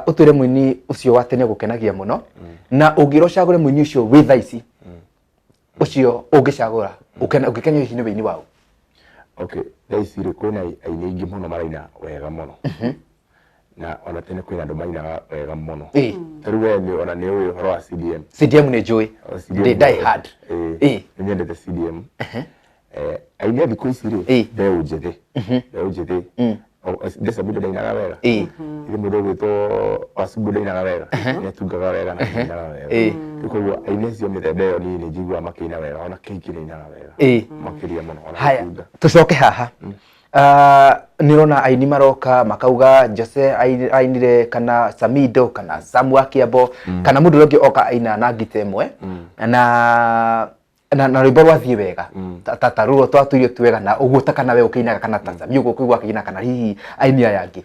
ũtwĩre mũini ũcio wa tene ũgũkenagia mũno, na ũngĩrwo ũcagũre mũini ũcio wĩ thaa ici, ũcio ũngĩcagũra ũngĩkenio hihi nĩ wĩini waũ? Okay, thaa ici rĩ kwĩna aini aingĩ mũno maraina wega mũno, na ona tene kwĩna andũ mainaga wega mũno. Ta rĩu we ona nĩ ũĩ ũhoro wa CDM. CDM nĩ njũĩ. O CDM. Ndĩ die hard. Nĩ nyendete CDM. Aini a thikũ ici rĩ, mbeũ njĩthĩ. Mbeũ njĩthĩ. Ndecabundu ndainaga wega. Ithe mũndũ ũgwĩtwo Wacumbu ndainaga wega. Nĩ atungaga wega na ndainaga wega. Rĩu koguo aini acio mĩthemba ĩyo niĩ nĩ njiguaga makĩina wega, ona Kĩhiki nĩ ainaga wega. Makĩria mũno, ona Haya, gũtunga. tũcoke haha. Nĩ ũrona aini maroka makauga Jose ainire kana Samido kana Samu wa Kĩambo kana mũndũ ũrĩa ũngĩ oka aina na ngita ĩmwe na rwĩmbo rwathiĩ wega ta rũrũ twatuire tu wega na ũguo ta kana we ũkĩinaga kana ta Sami ũguo ũkũigua akĩina kana hihi aini aya angĩ.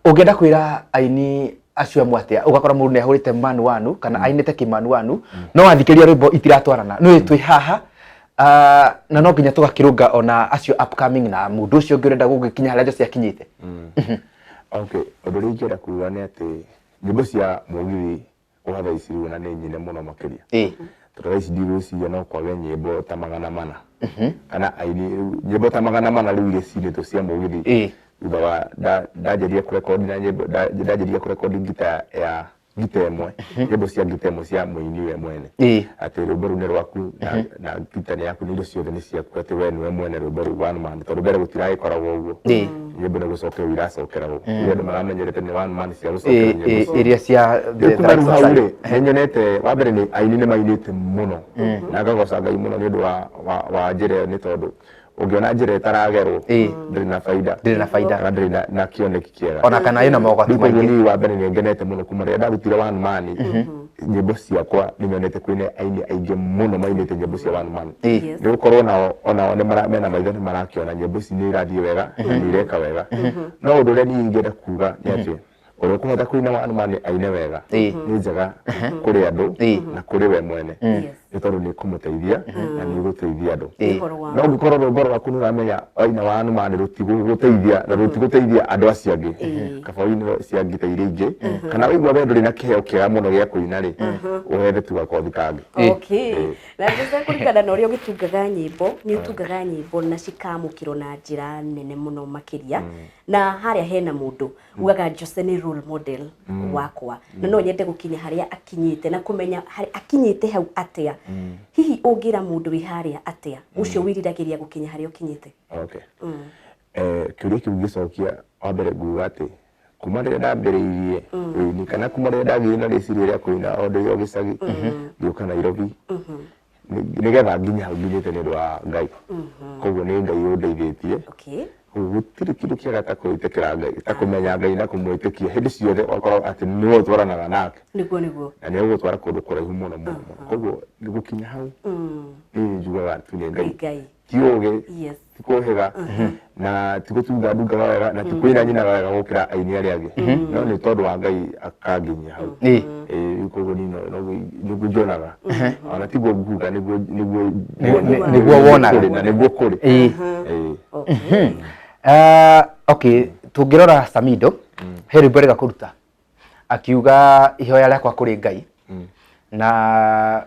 Ũngĩenda kwĩra aini acio amwe atĩa? Ũgakora mũndũ nĩ ahũrĩte manu wanu kana ainĩte kĩmanu wanu no wathikĩrĩria rwĩmbo itiratwarana. Nĩ twĩ haha na no nginya tũgakĩrũnga ona acio upcoming na mũndũ ũcio ũngĩ ũrenda gũgĩkinya harĩa Jose akinyĩte. Okay, ũndũ ũrĩa ingĩenda kuga nĩ atĩ nyĩmbo cia mũgithi wa thaa ici rĩu ona nĩ nyine mũno makĩria. Tondũ thaa ici ndigwĩciria no kwage nyĩmbo ta 400. Kana aini rĩu nyĩmbo ta 400 rĩu iria cinĩtwo cia mũgithi. Thutha wa ndanjĩrĩria kũrekondi na nyĩmbo, ndanjĩrĩria kũrekondi ngita ya ngita ĩmwe, nyĩmbo cia ngita ĩmwe cia mũini we mwene. Atĩ rwĩmbo rũu nĩ rwaku na ngita nĩ yaku, na indo ciothe nĩ ciaku, atĩ we nĩwe mwene rwĩmbo rũu one man. Tondũ mbere gũtiragĩkoragwo ũguo. Nyĩmbo nĩ gũcokerwo iracokeragwo. Rĩu andũ maramenyerete nĩ one man cia gũcokera nyĩmbo ciothe. Iria cia Rĩu kuma rĩu hau rĩ, nĩ nyonete, wa mbere nĩ aini nĩ mainĩte mũno. Na ngagoca Ngai mũno nĩ ũndũ wa njĩra ĩyo, nĩ tondũ ũngĩona njĩra ĩtaragerwo, ndĩrĩ na baida. Ndĩrĩ na baida. Kana ndĩrĩ na kĩoneki kĩega. Ona kana ĩna mogwati Rĩu koguo maingĩ. niĩ wa mbere nĩ ngenete mũno kuma rĩrĩa ndarutire one man, nyĩmbo ciakwa nĩ nyonete kwĩna aini aingĩ mũno mainĩte nyĩmbo cia one man. Nĩ gũkorwo nao onao nĩ mena maitho nĩ marakĩona nyĩmbo ici nĩ irathiĩ wega na nĩ ireka wega. No ũndũ ũrĩa niĩ ingĩenda kuga nĩ atĩ ũrĩa ũkũhota kũina one man aine wega nĩ njega kũrĩ andũ na kũrĩ we mwene. Nĩ tondũ nĩ ĩkũmũteithia na nĩ ĩgũteithia andũ. No ũngĩkorwo rwĩmbo rwaku nĩ ũramenya waina one man rũtigũgũteithia na rũtigũteithia andũ acio angĩ, kaba ũine cia ngita iria ingĩ, kana waigua we ndũrĩ na kĩheo kĩega mũno gĩa kũina rĩ, ũhethe tu gakothi kangĩ. Na Jose, kũringana na ũrĩa ũgĩtungaga nyĩmbo, nĩ ũtungaga nyĩmbo na cikamũkĩrwo na njĩra nene mũno makĩria. Na harĩa hena mũndũ ugaga Jose nĩ role model wakwa, na no nyende gũkinya harĩa akinyĩte na kũmenya harĩa akinyĩte hau atĩa. Hihi ũngĩra mũndũ wĩ harĩa atĩa ũcio wĩriragĩria gũkinya harĩa ũkinyĩte? Okay. Kĩũria kĩu ngĩcokia, wa mbere nguga atĩ kuma rĩrĩa ndambĩrĩirie ũini, kana kuma rĩrĩa ndagĩire na rĩciria rĩa kũina o ndĩ o gĩcagi, ngĩũka Nairobi, nĩgetha nginye hau nginyĩte nĩ ũndũ wa Ngai. Koguo nĩ Ngai ũndeithĩtie. Koguo gũtirĩ kĩndũ kĩega ta kwĩtĩkĩra Ngai, ta kũmenya Ngai na kũmwĩtĩkia hĩndĩ ciothe, ũgakorwo atĩ nĩwe ũtwaranaga nake. Nĩguo, nĩguo. Na nĩ egũgũtwara kũndũ kũraihu mũno, mũno, mũno. Koguo gũkinya hau, niĩ njugaga tu nĩ Ngai. Nĩ Ngai. Ti ũgĩ, ti kũhĩga, na ti gũtunga ndungaga wega, na ti kũina nyinaga wega gũkĩra aini arĩa angĩ. No nĩ tondũ wa Ngai akanginyia hau. Rĩu koguo niĩ nĩguo njonaga. Ona tiguo nguga, nĩguo Nĩguo wonaga. Kũrĩ, na nĩguo kũrĩ. Okay, tũngĩrora Samido, he rwĩmbo rĩga kũruta. Akiuga ihoya rĩakwa kũrĩ Ngai. Na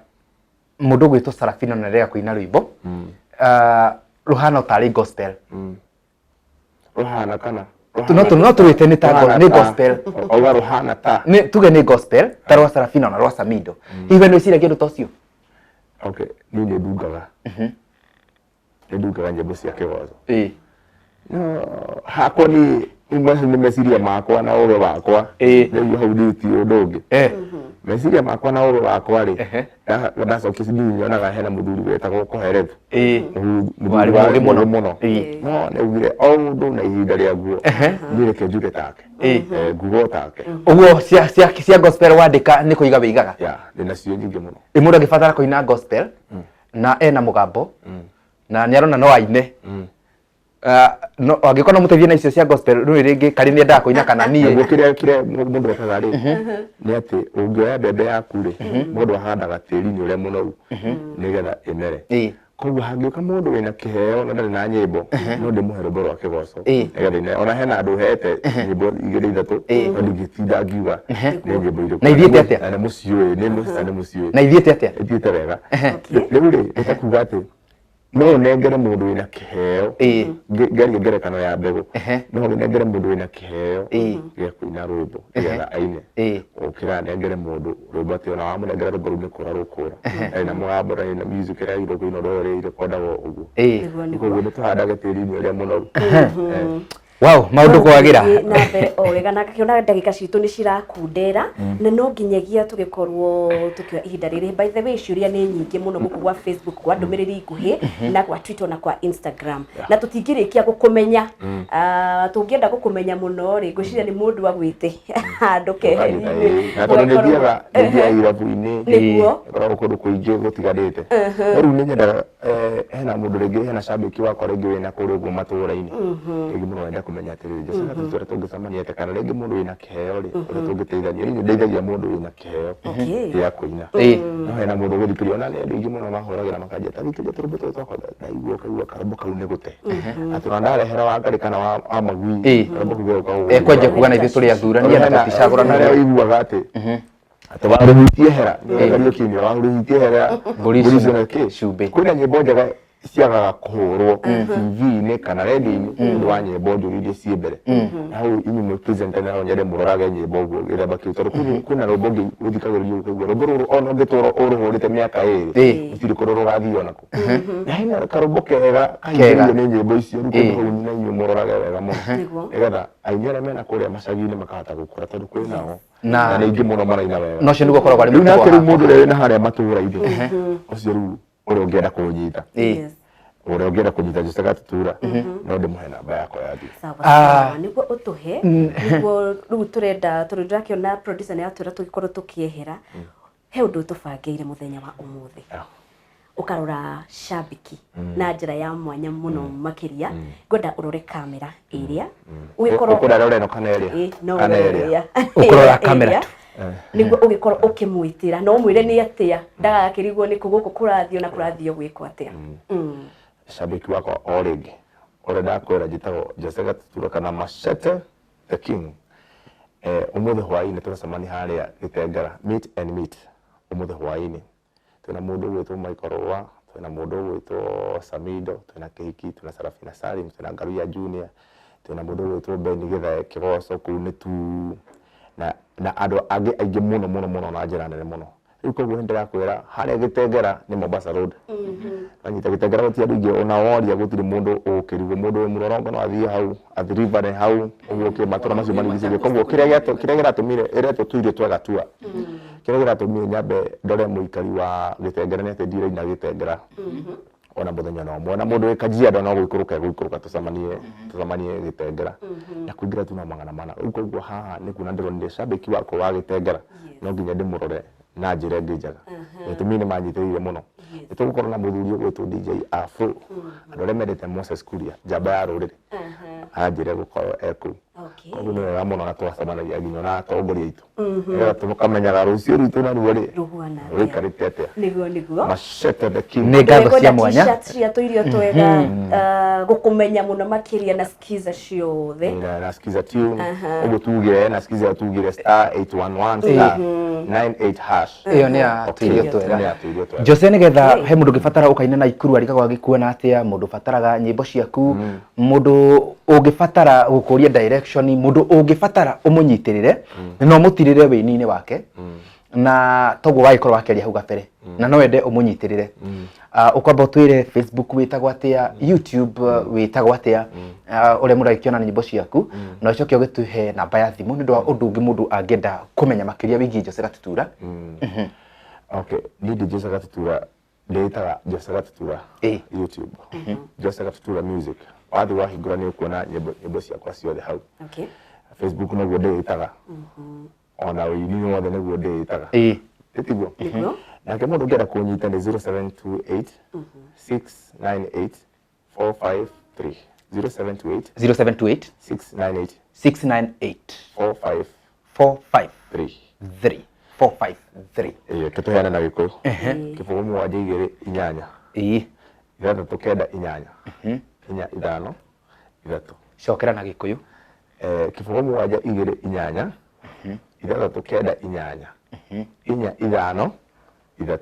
mũndũ ũgwĩtwo Sarafina na rĩrĩa kũina rwĩmbo, rũhana tarĩ gospel. Rũhana kana? No tũrwĩte nĩ ta Rũhana nĩ ta. gospel. Auga rũhana ta. Nĩ tuge nĩ gospel, ta rwa Sarafina na rwa Samido. Hihi we nĩ wĩciragia ũndũ ta ũcio? Okay, niĩ nĩ ndungaga. Nĩ ndungaga nyĩmbo cia kĩgoco. No, hakwa nĩ nĩ meciria makwa na ũgĩ wakwa. Rĩu hau ndiũ ti ũndũ ũngĩ. Meciria makwa na ũgĩ wakwa rĩ, ndacokia CD nyonaga hena mũthuri wetagwo Koherethu. Warĩ Mũthuri mũũgĩ warĩ mũno. mũũgĩ mũno. No nĩaugire o ũndũ na ihinda rĩaguo, niĩ reke njuge take. Nguga o take. Ũguo cia gospel wandĩka nĩ kũiga wĩigaga? Ya, ndĩnacio nyingĩ mũno. Ĩ mũndũ angĩbatara kũina gospel na ena mũgambo na nĩ arona no aine, no angĩkorwo no mũteithie na icio cia gospel, rĩu rĩngĩ karĩ nĩ endaga kũina kana Naguo niĩ? Kĩrĩa mũndũ ekaga rĩ, nĩ atĩ ũngĩoya mbembe yaku rĩ, mũndũ ahandaga tĩri-inĩ ũrĩa mũnoru nĩgetha ĩmere. Koguo hangĩũka mũndũ wĩna kĩheo na ndarĩ na nyĩmbo, no ndĩmũhe rwĩmbo rwa kĩgoco nĩgetha ine. Ona hena andũ hete nyĩmbo igĩrĩ ithatũ, no ndingĩtinda ngiuga nĩ nyĩmbo irĩkũ. Na ithiĩte atĩa? Na nĩ mũciũĩ, nĩ mũciũĩ, nĩ mũciũĩ. Na ithiĩte atĩa? Ithiĩte wega. Rĩu rĩ, nĩ ta kuga atĩ no ũnengere mũndũ wĩna kĩheo, ngaria ngerekano ya mbegũ, no ũnengere mũndũ wĩna kĩheo gĩa kũina rwĩmbo nĩgetha aine, ũkĩra nengere mũndũ rwĩmbo atĩ ona wamũnengera rwĩmbo rũu nĩ kũra rũkũra, ndarĩ na mũgambo, ndarĩ na music ĩrĩa yagĩrĩirwo kũina, ũndũ ũrĩa ĩrekondagwo ũguo. Koguo nĩ tũhandage tĩri-inĩ ũrĩa mũnoru. Wow, maũndũ kwagĩra. Tũrathiĩ na mbere o wega na ngakĩona ndagĩka citũ nĩ cirakundera na no nginyagia tũgĩkorwo tũkĩoya ihinda rĩrĩ. By the way, ciũria nĩ nyingĩ mũno gũkũ gwa Facebook, kwa ndũmĩrĩri nguhĩ na gwa Twitter na kwa Instagram, na tũtingĩrĩkia gũkũmenya. Ah, tũngĩenda gũkũmenya mũno rĩ, ngwĩciria nĩ mũndũ agwĩte handũ keheri-inĩ. Na tondũ nĩ thiaga irabu-inĩ, ngoragwo kũndũ kũingĩ gũtiganĩte, no rĩu nĩ nyendaga hena mũndũ rĩngĩ, hena cambĩki wakwa rĩngĩ wĩna kũrĩa ũguo matũra-inĩ, rĩngĩ mũndũ arenda kũmenya atĩrĩrĩ, Jose Gatutura tũngĩcemania atĩa, kana rĩngĩ mũndũ wĩna kĩheo rĩ, ũrĩa tũngĩteithania. Niĩ nĩ ndeithagia mũndũ wĩna kĩheo gĩa kũina, no hena mũndũ ũgũthikĩrĩria, ona nĩ andũ aingĩ mũno mahũragĩra makanjia ta thikĩrĩria tũrũmbo tũtũ twakwa, ndaigua ũkaigua karũmbo kau nĩ gũte, atĩ ona ndarehera wa ngarĩ kana wa magui, karũmbo kau gegũka ũguo. Ekwenja kuga na ithuĩ tũrĩ athurania na tũticagũranaga. Harĩa ũiguaga atĩ warũhutie hera Kariũki nĩ warũhutie hera. Mbũri mbũri icio icio na kĩ cumbĩ. Kwĩna nyĩmbo njega ciagaga kũhũrwo TV-inĩ kana radio-inĩ nĩ ũndũ wa nyĩmbo njũru iria ciĩ mbere. Na hau inyuĩ mwĩ presenter no nyende mũrorage nyĩmbo ũguo gĩthemba kĩu, tondũ kwĩna rwĩmbo ũngĩ ũthikagĩrĩria ũkaigua rwĩmbo rũrũ ona ũngĩtũra ũrũhũrĩte mĩaka 2, gũtirĩ kũndũ rũgathiĩ onakũ, na hena karũmbo kega kahingĩrĩirio nĩ nyĩmbo icio. Rĩu kũndũ hau na inyuĩ mũrorage wega mũno nĩgetha aini arĩa mena kũrĩa macagi-inĩ makahota gũkũra, tondũ kwĩ nao na nĩ aingĩ mũno maraina wega. Na ũcio nĩguo ũkoragwo arĩ Rĩu mũtugo nake rĩu wakwa. mũndũ ũrĩa wĩna harĩa matũra-inĩ ũcio, rĩu ũrĩa ũngĩenda kũnyita, ũrĩa ũngĩenda kũnyita Jose Gatutura, no ndĩmũhe namba yakwa ya thimũ. Sawa sawa, nĩguo ũtũhe, nĩguo rĩu tũrenda, tondũ ndĩrakĩona producer nĩ atwĩra tũgĩkorwo tũkĩehera. He ũndũ tũbangĩire mũthenya wa ũmũthĩ, ũkarora cambiki na njĩra ya mwanya mũno makĩria. Ngwenda ũrore kamera ĩrĩa ũgĩkorwo Ũkũrora rora ĩno kana ĩrĩa? No Kana ũrore ĩrĩa? ĩrĩa. Ũkũrora kamera Ĩrĩa. tu. Nĩguo ũgĩkorwo ũkĩmwĩtĩra na ũmwĩre nĩ atĩa ndagakĩrigwo nĩ kũ gũkũ kũrathiĩ na kũrathiĩ gwĩkwo atĩa. Shabiki wakwa o rĩngĩ, ũrĩa ndakwĩra, njĩtagwo Jose Gatutura kana Machete the King. Ũmũthĩ hwaĩ-inĩ tũracemania harĩa Gĩtengera, meet and meet. Ũmũthĩ hwaĩ-inĩ twĩna mũndũ ũgwĩtwo Michael Rũa, twĩna mũndũ ũgwĩtwo Samido, twĩna Kĩhiki, twĩna Sarafina Salim, twĩna Ngaruiya Junior, twĩna mũndũ ũgwĩtwo Ben Gĩthae Kĩgoco kũu nĩ tu na andũ angĩ aingĩ mũno mũno mũno na njĩra nene mũno. Rĩu koguo nĩ ndĩrakwĩra harĩa Gĩtengera nĩ Mombasa Road. Wanyita Gĩtengera gũtirĩ andũ aingĩ, ona woria gũtirĩ mũndũ ũgũkĩrigwo. Mũndũ wĩ mũrorongo no athiĩ hau, Athi River nĩ hau ũguo, kĩ matũra macio marigicĩirie. Koguo kĩrĩa kĩratũmire ĩretwo Tũirio Twa Gatua, kĩrĩa kĩratũmire nyambe ndore mũikari wa Gĩtengera nĩ atĩ ndiraina Gĩtengera ona mũthenya na ũmwe, na mũndũ wĩ Kajiado no gũikũrũka egũikũrũka tũcemanie Gĩtengera, na kũingĩra tu no 400. Rĩu koguo haha nĩ kuona ndĩronire cambĩki wakwa wa Gĩtengera, no nginya ndĩmũrore na njĩra ĩngĩ njega. Gĩtũmi nĩ manyitĩrĩire mũno. Nĩ tũgũkorwo na mũthuri ũgwĩtwo DJ Afro, andũ arĩa mendete Moses Kuria, njamba ya rũrĩrĩ, anjĩre gũkorwo e kũu. Koguo nĩ wega mũno na tũgacemanagia nginya na atongoria aitũ nĩgetha tũkamenyaga rũciũ rwitũ naruo rĩ Rũhuana atĩa. rũikarĩte atĩa. Nĩguo. Machete the King. Nĩ ngatho cia mwanya. T-shirt cia tũirio twega, gũkũmenya mũno makĩria na skiza ciothe. Na skiza tune ũguo tugire, na skiza tugire star 811 star 98 hash. Ĩyo nĩ ya Okay, tũirio twega. Nĩ ya tũirio twega. Jose, nĩgetha he mũndũ ũngĩbatara ũkaina na ikuru, arigagwo agĩkuona atĩa? Mũndũ ũbataraga nyĩmbo ciaku, mũndũ ũngĩbatara gũkũria direction, mũndũ ũngĩbatara ũmũnyitĩrĩre na ũmũtirĩre wĩini-inĩ wake. Na toguo wagĩkorwo wakĩaria hau gabere na no wende ũmũnyitĩrĩre, ũkwamba ũtwĩre Facebook wĩtagwo atĩa, YouTube wĩtagwo atĩa, ũrĩa mũndũ agĩkĩona nyĩmbo ciaku, na ũcoke ũgĩtũhe namba ya thimũ nĩ ũndũ wa ũndũ ũngĩ mũndũ angĩenda kũmenya makĩria wĩgiĩ Jose Gatutura. Okay, niĩ ndĩ Jose Gatutura, ndĩĩtaga Jose Gatutura. YouTube Jose Gatutura Music, wathiĩ wahingũra nĩ ũkuona nyĩmbo ciakwa ciothe hau. Facebook noguo ndĩĩtaga, ona ũini wothe nĩguo ndĩĩtaga. Ĩtiguo? Nĩguo. Nake mũndũ ũngĩenda kũnyita nĩ 0728 698 453, 0728 0728 698 698 453. 453 453. Ĩĩ, tũheane na Gĩkũyũ: 0 7 2 8 6 9 8 4 5 3. Cokera na Gĩkũyũ. 0 7 2 8 6 9 8 4 5 3.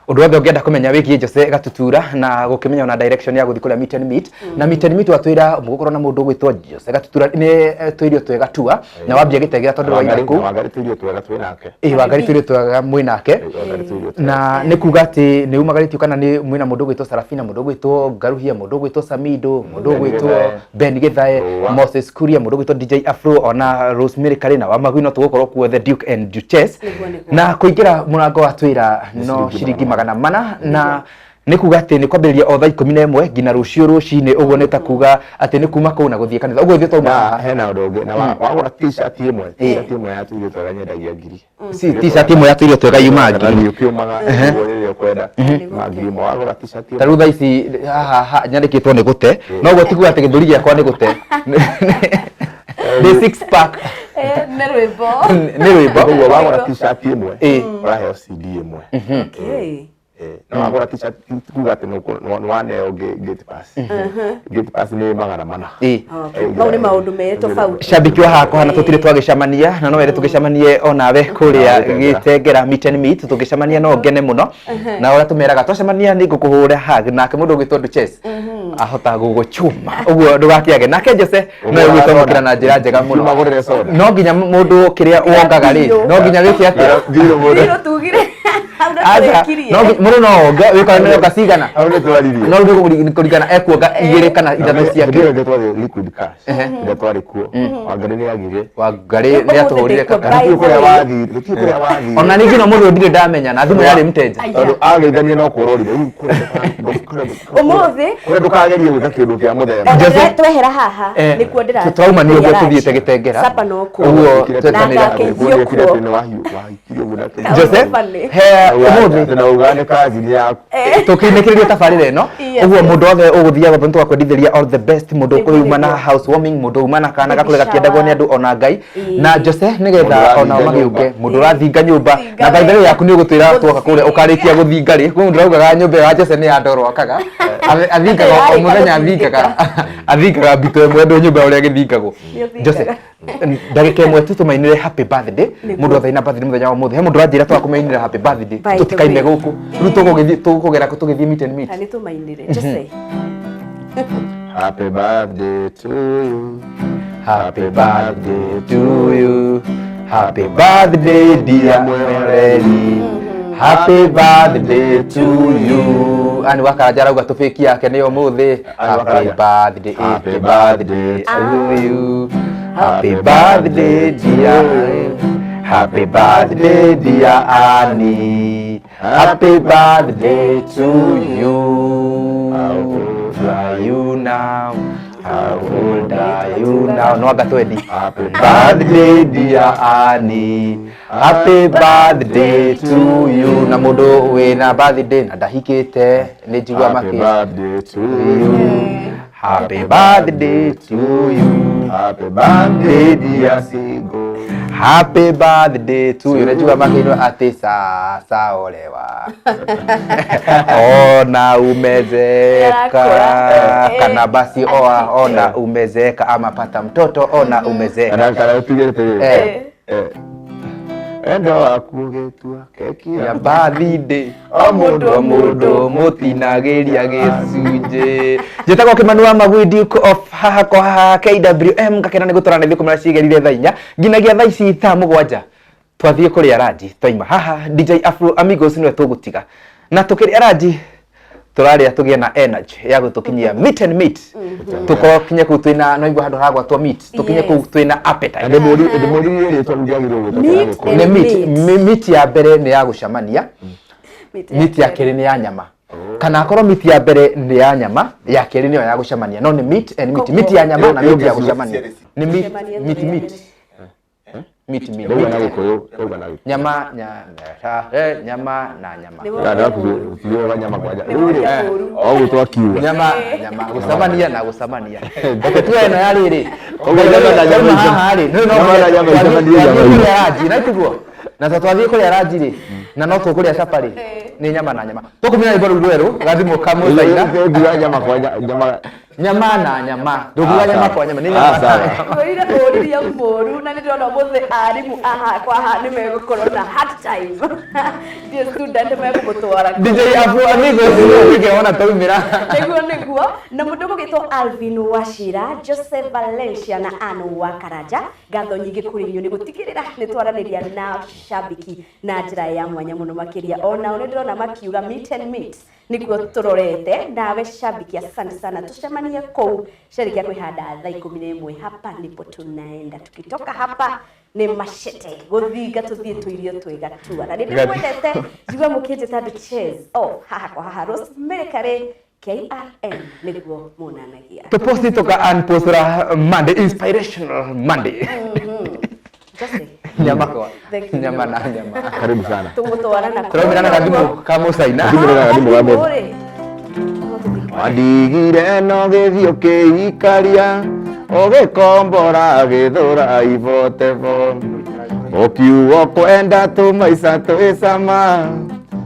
Ũndũ wothe ũngĩenda kũmenya wĩgiĩ Jose Gatutura na gũkĩmenya ona direction ya gũthiĩ kũrĩa Meet and Meet, na Meet and Meet watwĩra mũgũkorwo na mũndũ ũgwĩtwo Jose Gatutura nĩ tũirio twega tua na wambia gĩtegera tondũ wa Wangari kũu. Wangari tũirio twega twĩ nake. Ĩ, Wangari tũirio twega mwĩ nake. Wangari tũirio twega. Na nĩ kuga atĩ nĩ umagarĩtio kana nĩ mwĩna mũndũ ũgwĩtwo Sarafina, mũndũ ũgwĩtwo Ngaruhia, mũndũ ũgwĩtwo Samido, mũndũ Ben ũgwĩtwo Gĩthae. Ben Gĩthae, Rũa. Moses Kuria, mũndũ ũgwĩtwo DJ Afro, ona Rosemary Karina wa Magui no tũgũkorwo kuo, the Duke and Duchess. Nĩguo, nĩguo. Na kũingĩra mũrango wa twĩra no ciringi ciringi 400, na nĩ kuga atĩ nĩ kwambĩrĩria o thaa 11 nginya rũciũ rũcinĩ, ũguo nĩ ta kuga atĩ nĩ kuma kũu na gũthiĩ kanitha ũguo ithuĩ twauma Na haha. hena ũndũ ũngĩ, na wagũra t-shirt ĩmwe, t-shirt ĩmwe ya tũirio twega nyendagia ngiri. T-shirt ĩmwe ya tũirio twega yuma Kana ngiri. thiĩ ũkĩũmaga ũguo rĩrĩa ũkwenda ma 1,000 wagũra t-shirt Ta ĩmwe. rĩu thaa ici haha nyandĩkĩtwo nĩ gũte, no ũguo ti kuga atĩ gĩthũri gĩakwa nĩ gũte, nĩ six pack. Nĩ rwĩmbo. Nĩ rwĩmbo. Koguo wagũra t-shirt ĩmwe ũraheo CD ĩmwe. No wagũra t-shirt ti kuga atĩ nĩ waneo gate pass. Gate pass nĩ 400. Okay. Mau nĩ maũndũ me tofauti. Shabiki wa hakwa na tũtirĩ twagĩcemania, na no wende tũgĩcemanie onawe kũrĩa Gĩtengera. Gĩtengera Meet and Meet, tũngĩcemania no ngene mũno, na ũrĩa tũmeraga twacemania nĩ ngũkũhũra hug, nake mũndũ ũgwĩtwo Duchess ahota gũgũchuma ũguo ndũgakĩage, nake Jose no egwĩtwamũkĩra na njĩra njega mũno. Magũrĩre soda. No nginya mũndũ kĩrĩa wongaga rĩ, no nginya wĩke atĩa? Thirũ mũndũ. Thirũ tugire hau na Aca, tũrĩkirie. no mũndũ no onge wĩkore nĩ onga cigana. Hau nĩ twaririe. No rĩu nĩ kũringana ekuonga igĩrĩ kana ithatũ ciake. Hĩndĩ ĩyo ĩngĩ twathiĩ Liquid Cash, ĩrĩa twarĩ kuo, Wangari nĩ agire. Wangari nĩ atũhũrire Ũmũthĩ kaka. ndĩkuo. Gũtirĩ kũrĩa wathiĩ, gũtirĩ kũrĩa wathiĩ. Ona ningĩ no mũndũ ndirĩ ndamenya na thimũ yarĩ mteja. Tondũ ageithania no kũrorire. Rĩu Ũmũthĩ kũrĩa ndũkagerie gwĩka kĩndũ kĩa mũthemba. ona Jose- rĩrĩa twehera haha nĩkuo ndĩrathiĩ Tũrauma nĩ ũguo kũrĩa tũthiĩte lunch. Gĩtengera. Supper no kuo. Ũguo Na twetanĩra. ngakeithio kuo. Jose, Funny. he ũmũthĩ na ugane kazini yaku. tũkĩinĩkĩrĩria tabarĩra ĩno. Yes. Ũguo mũndũ wothe ũgũthiaga gũtho nĩtũgakwendithĩria all the best, mũndũ Nĩguo, uma na nĩguo. housewarming, mũndũ uma na kana Baby gakũrĩa gakĩendagwo nĩ shower. andũ ona Ngai Ĩĩ. na Jose nĩgetha Mũndũ onao ũrathinga magĩũke. nyũmba. Mũndũ ũrathinga nyũmba Thinga na by the way wega. yaku nĩ ũgũtwĩra twoka kũrĩa ũkarĩkia gũthinga rĩ, kwĩ mũndũ ũraugaga nyũmba ĩyo ya Jose nĩ ya ndoro akaga athingaga o Yarĩka mũthenya gũthingĩka. athingaga athingaga mbito ĩmwe ndũ nyũmba ũrĩa ĩgĩthingagwo. Nĩ Jose, ũthingaga. ndagĩka ĩmwe tu tũmainĩre happy birthday Nĩguo. mũndũ othe aina birthday mũthenya wa ũmũthĩ. He mũndũ ũranjĩra twaga kũmainĩra happy birthday By the tũtikaime way. gũkũ rĩu tũgũgĩthiĩ tũkũgera kũ tũgĩthiĩ meet and meet. Na nĩ tũmainĩre Jose. Happy birthday to you. Happy birthday to you. Happy birthday dear Mwereri. Happy birthday to you. Ani Wakaranja arauga tũbĩki yake nĩ ũmũthĩ. Ani Happy Wakaranja. birthday, Happy happy birthday birthday to you. Happy birthday dear. Happy birthday dear Annie. Happy birthday to you. How old are you now? How old are you now? No anga twendi. Happy Birthday dear Annie. Happy birthday to you. Na mũndũ wĩna birthday na ndahikĩte nĩ njigua Happy makĩ. birthday to you. Happy birthday to you. Happy birthday dear Sigo. Happy birthday to you. Najua makĩinwo atĩ sasa olewa ona umezeka Yarakũra. kana basi oa ona umezeka ama pata mtoto ona umezeka. Kana kana tugire atĩrĩrĩ. Wendo waku ũgĩtua keki Ya ya birthday o mũndũ o mũndũ mũtinagĩria gĩcunjĩ. Njĩtagwo Kĩmani wa Magui, Duke of haha kwa haha KWM, ngakena nĩ gũtũra na ithuĩ kũmera cigerire thaa 4 nginyagia thaa ici thaa 7. Twathiĩ kũrĩa ranji, twaima haha DJ Afro Amigos nĩwe tũgũtiga na tũkĩrĩa ranji, tũrarĩa tũgĩe na energy ya gũtũkinyia meat and meat, tũkorwo kinye kũu twĩna no igua handũ haragwatwo meat, tũkinye kũu twĩna appetite. Ndĩmũririe rĩtwa rĩu rĩagĩrĩirwo gwĩtwo Meat kĩa and Nĩ meat. meat. Meat ya mbere nĩ ya gũcamania, meat ya kerĩ nĩ ya nyama, kana akorwo meat ya mbere nĩ ya nyama, ya kerĩ nĩyo ya gũcamania, no nĩ meat and meat, meat ya nyama na meat ya gũcamania nĩ meat, meat, meat, meat, meat. Ndauga na Gĩkũyũ, ndauga na Gĩkũyũ. Nyama nyama na nyama. Ndatuoga nyama kwanja. Rĩu rĩ, o ũguo twakiuga. Nyama nyama, gũcamania na gũcamania, reke tuoe ĩno ya rĩrĩ. Koguo nyama na nyama Twauma haha rĩ, nĩ no nyama na nyama icemanie nyama twathiĩ ici. kũrĩa ranji na itiguo na to twathiĩ kũrĩa ranji rĩ, na no tũkũrĩa capa rĩ, nĩ nyama na nyama. Tũkũmenya rwĩmbo rũu rwerũ gathimũ kamũcaina. Ngiuga nyama kwa nyama. Nyama na nyama, ndũngiuga Ah, nyama sawa. kwa nyama nĩ Ah, nyama na sawa. nyama. Ngwĩrire ũririe mũru na nĩ ndĩrona ũmũthĩ arimũ aha kwa haha nĩ megũkorwo na hard time, ndiĩ student megũmũtwara. DJ Afro Amigos nĩkĩona taumĩra. Nĩguo na mũndũ ũgũgĩtwo Alvin Wachira, Joseph Valencia na Ann wa Karanja, ngatho nyingĩ kũrĩ inyuĩ nĩ gũtigĩrĩra nĩ twaranĩria na shabiki na njĩra ya mwanya mũno makĩria. Onao nĩ ndĩrona makiuga meat and meat nĩguo tũrorete. Nawe shabiki, asante sana, tucemanie kũu Sherekia kwĩhanda thaa 11. Hapa ndipo tunaenda, tukitoka hapa nĩ machete gũthinga tũthiĩ tũirio twĩgatua na nĩ ndĩmwendete, njigua mũkĩnjĩta Duchess oh haha kwa haha Rosemary Kare KRN nĩguo monanagia. Tũposti tũka unpostra Monday, inspirational Monday. Jose. Nyama kwa Thank you. nyama na nyama. Karibu sana. Tũgũtwara na Tũraumĩra na gathimũ kamũcaina. Gathimũ na gathimũ ga mũndũ. Wandigire no gĩthiĩ ũkĩikaria ũgĩkombora gĩthũra ibotebo ũkiuga kwenda tũmaica twĩcama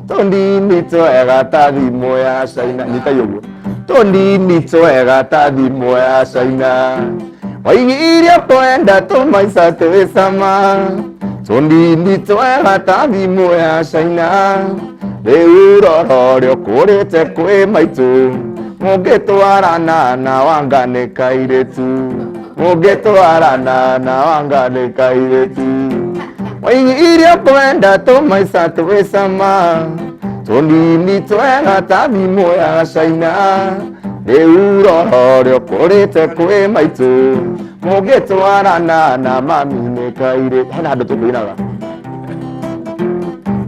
tũnini twega ta thimũ ya Caina, nyitai ũguo, tũnini twega ta thimũ ya Caina, waigire kwenda tũmaica twĩcama tũnini twega ta thimũ ya Caina, rĩu rora ũrĩa ũkũrĩte kwĩ maitũ, mũngĩtwarana na wanga nĩ kairĩtu, mũngĩtwarana na wanga nĩ kairĩtu, waigire kwenda tũmaica twĩcama tũnini twega ta thimũ ya Caina, rĩu rora ũrĩa ũkũrĩte kwĩ maitũ, mũngĩtwarana na mami nĩ kairĩtu. Hena handũ tũkũinaga,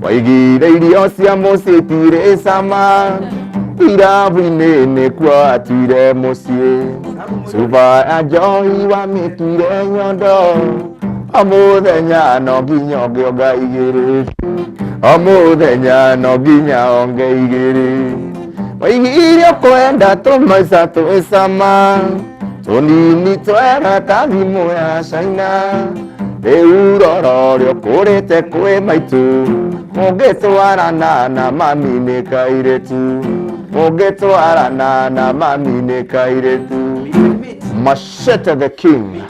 waigire irio cia mũciĩ itirĩ cama, irabu-inĩ nĩkuo atuire mũciĩ, cuba ya njohi wamĩtuire nyondo, o mũthenya no nginya ũngĩonga igĩrĩ, o mũthenya no nginya onge igĩrĩ, waigire ũkwenda tũmaica twĩcama tũnini twega ta thimũ ya Caina, rĩu rora ũrĩa ũkũrĩte kwĩ maitũ, mũngĩtwarana na mami nĩ kairĩtu, mũngĩtwarana na mami nĩ kairĩtu. Machete the king.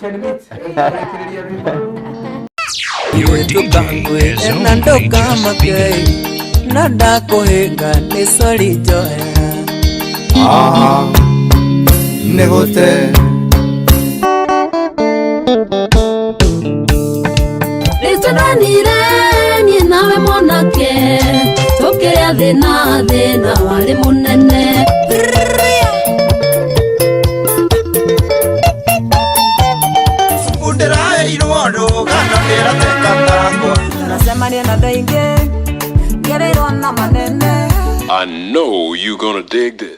Your DJ is only just beginning. Na ndakũhĩnga nĩ sori njohera. Ah, nĩ gũte. Nĩtwendanire niĩ nawe mwanake, tũkĩrĩa thĩna, thĩna warĩ mũnene. Cubu ndĩraheirwo rũgano ndĩrateka takwa. Tunacemania na andũ aingĩ ngereirwo na manene. I know you gonna dig this.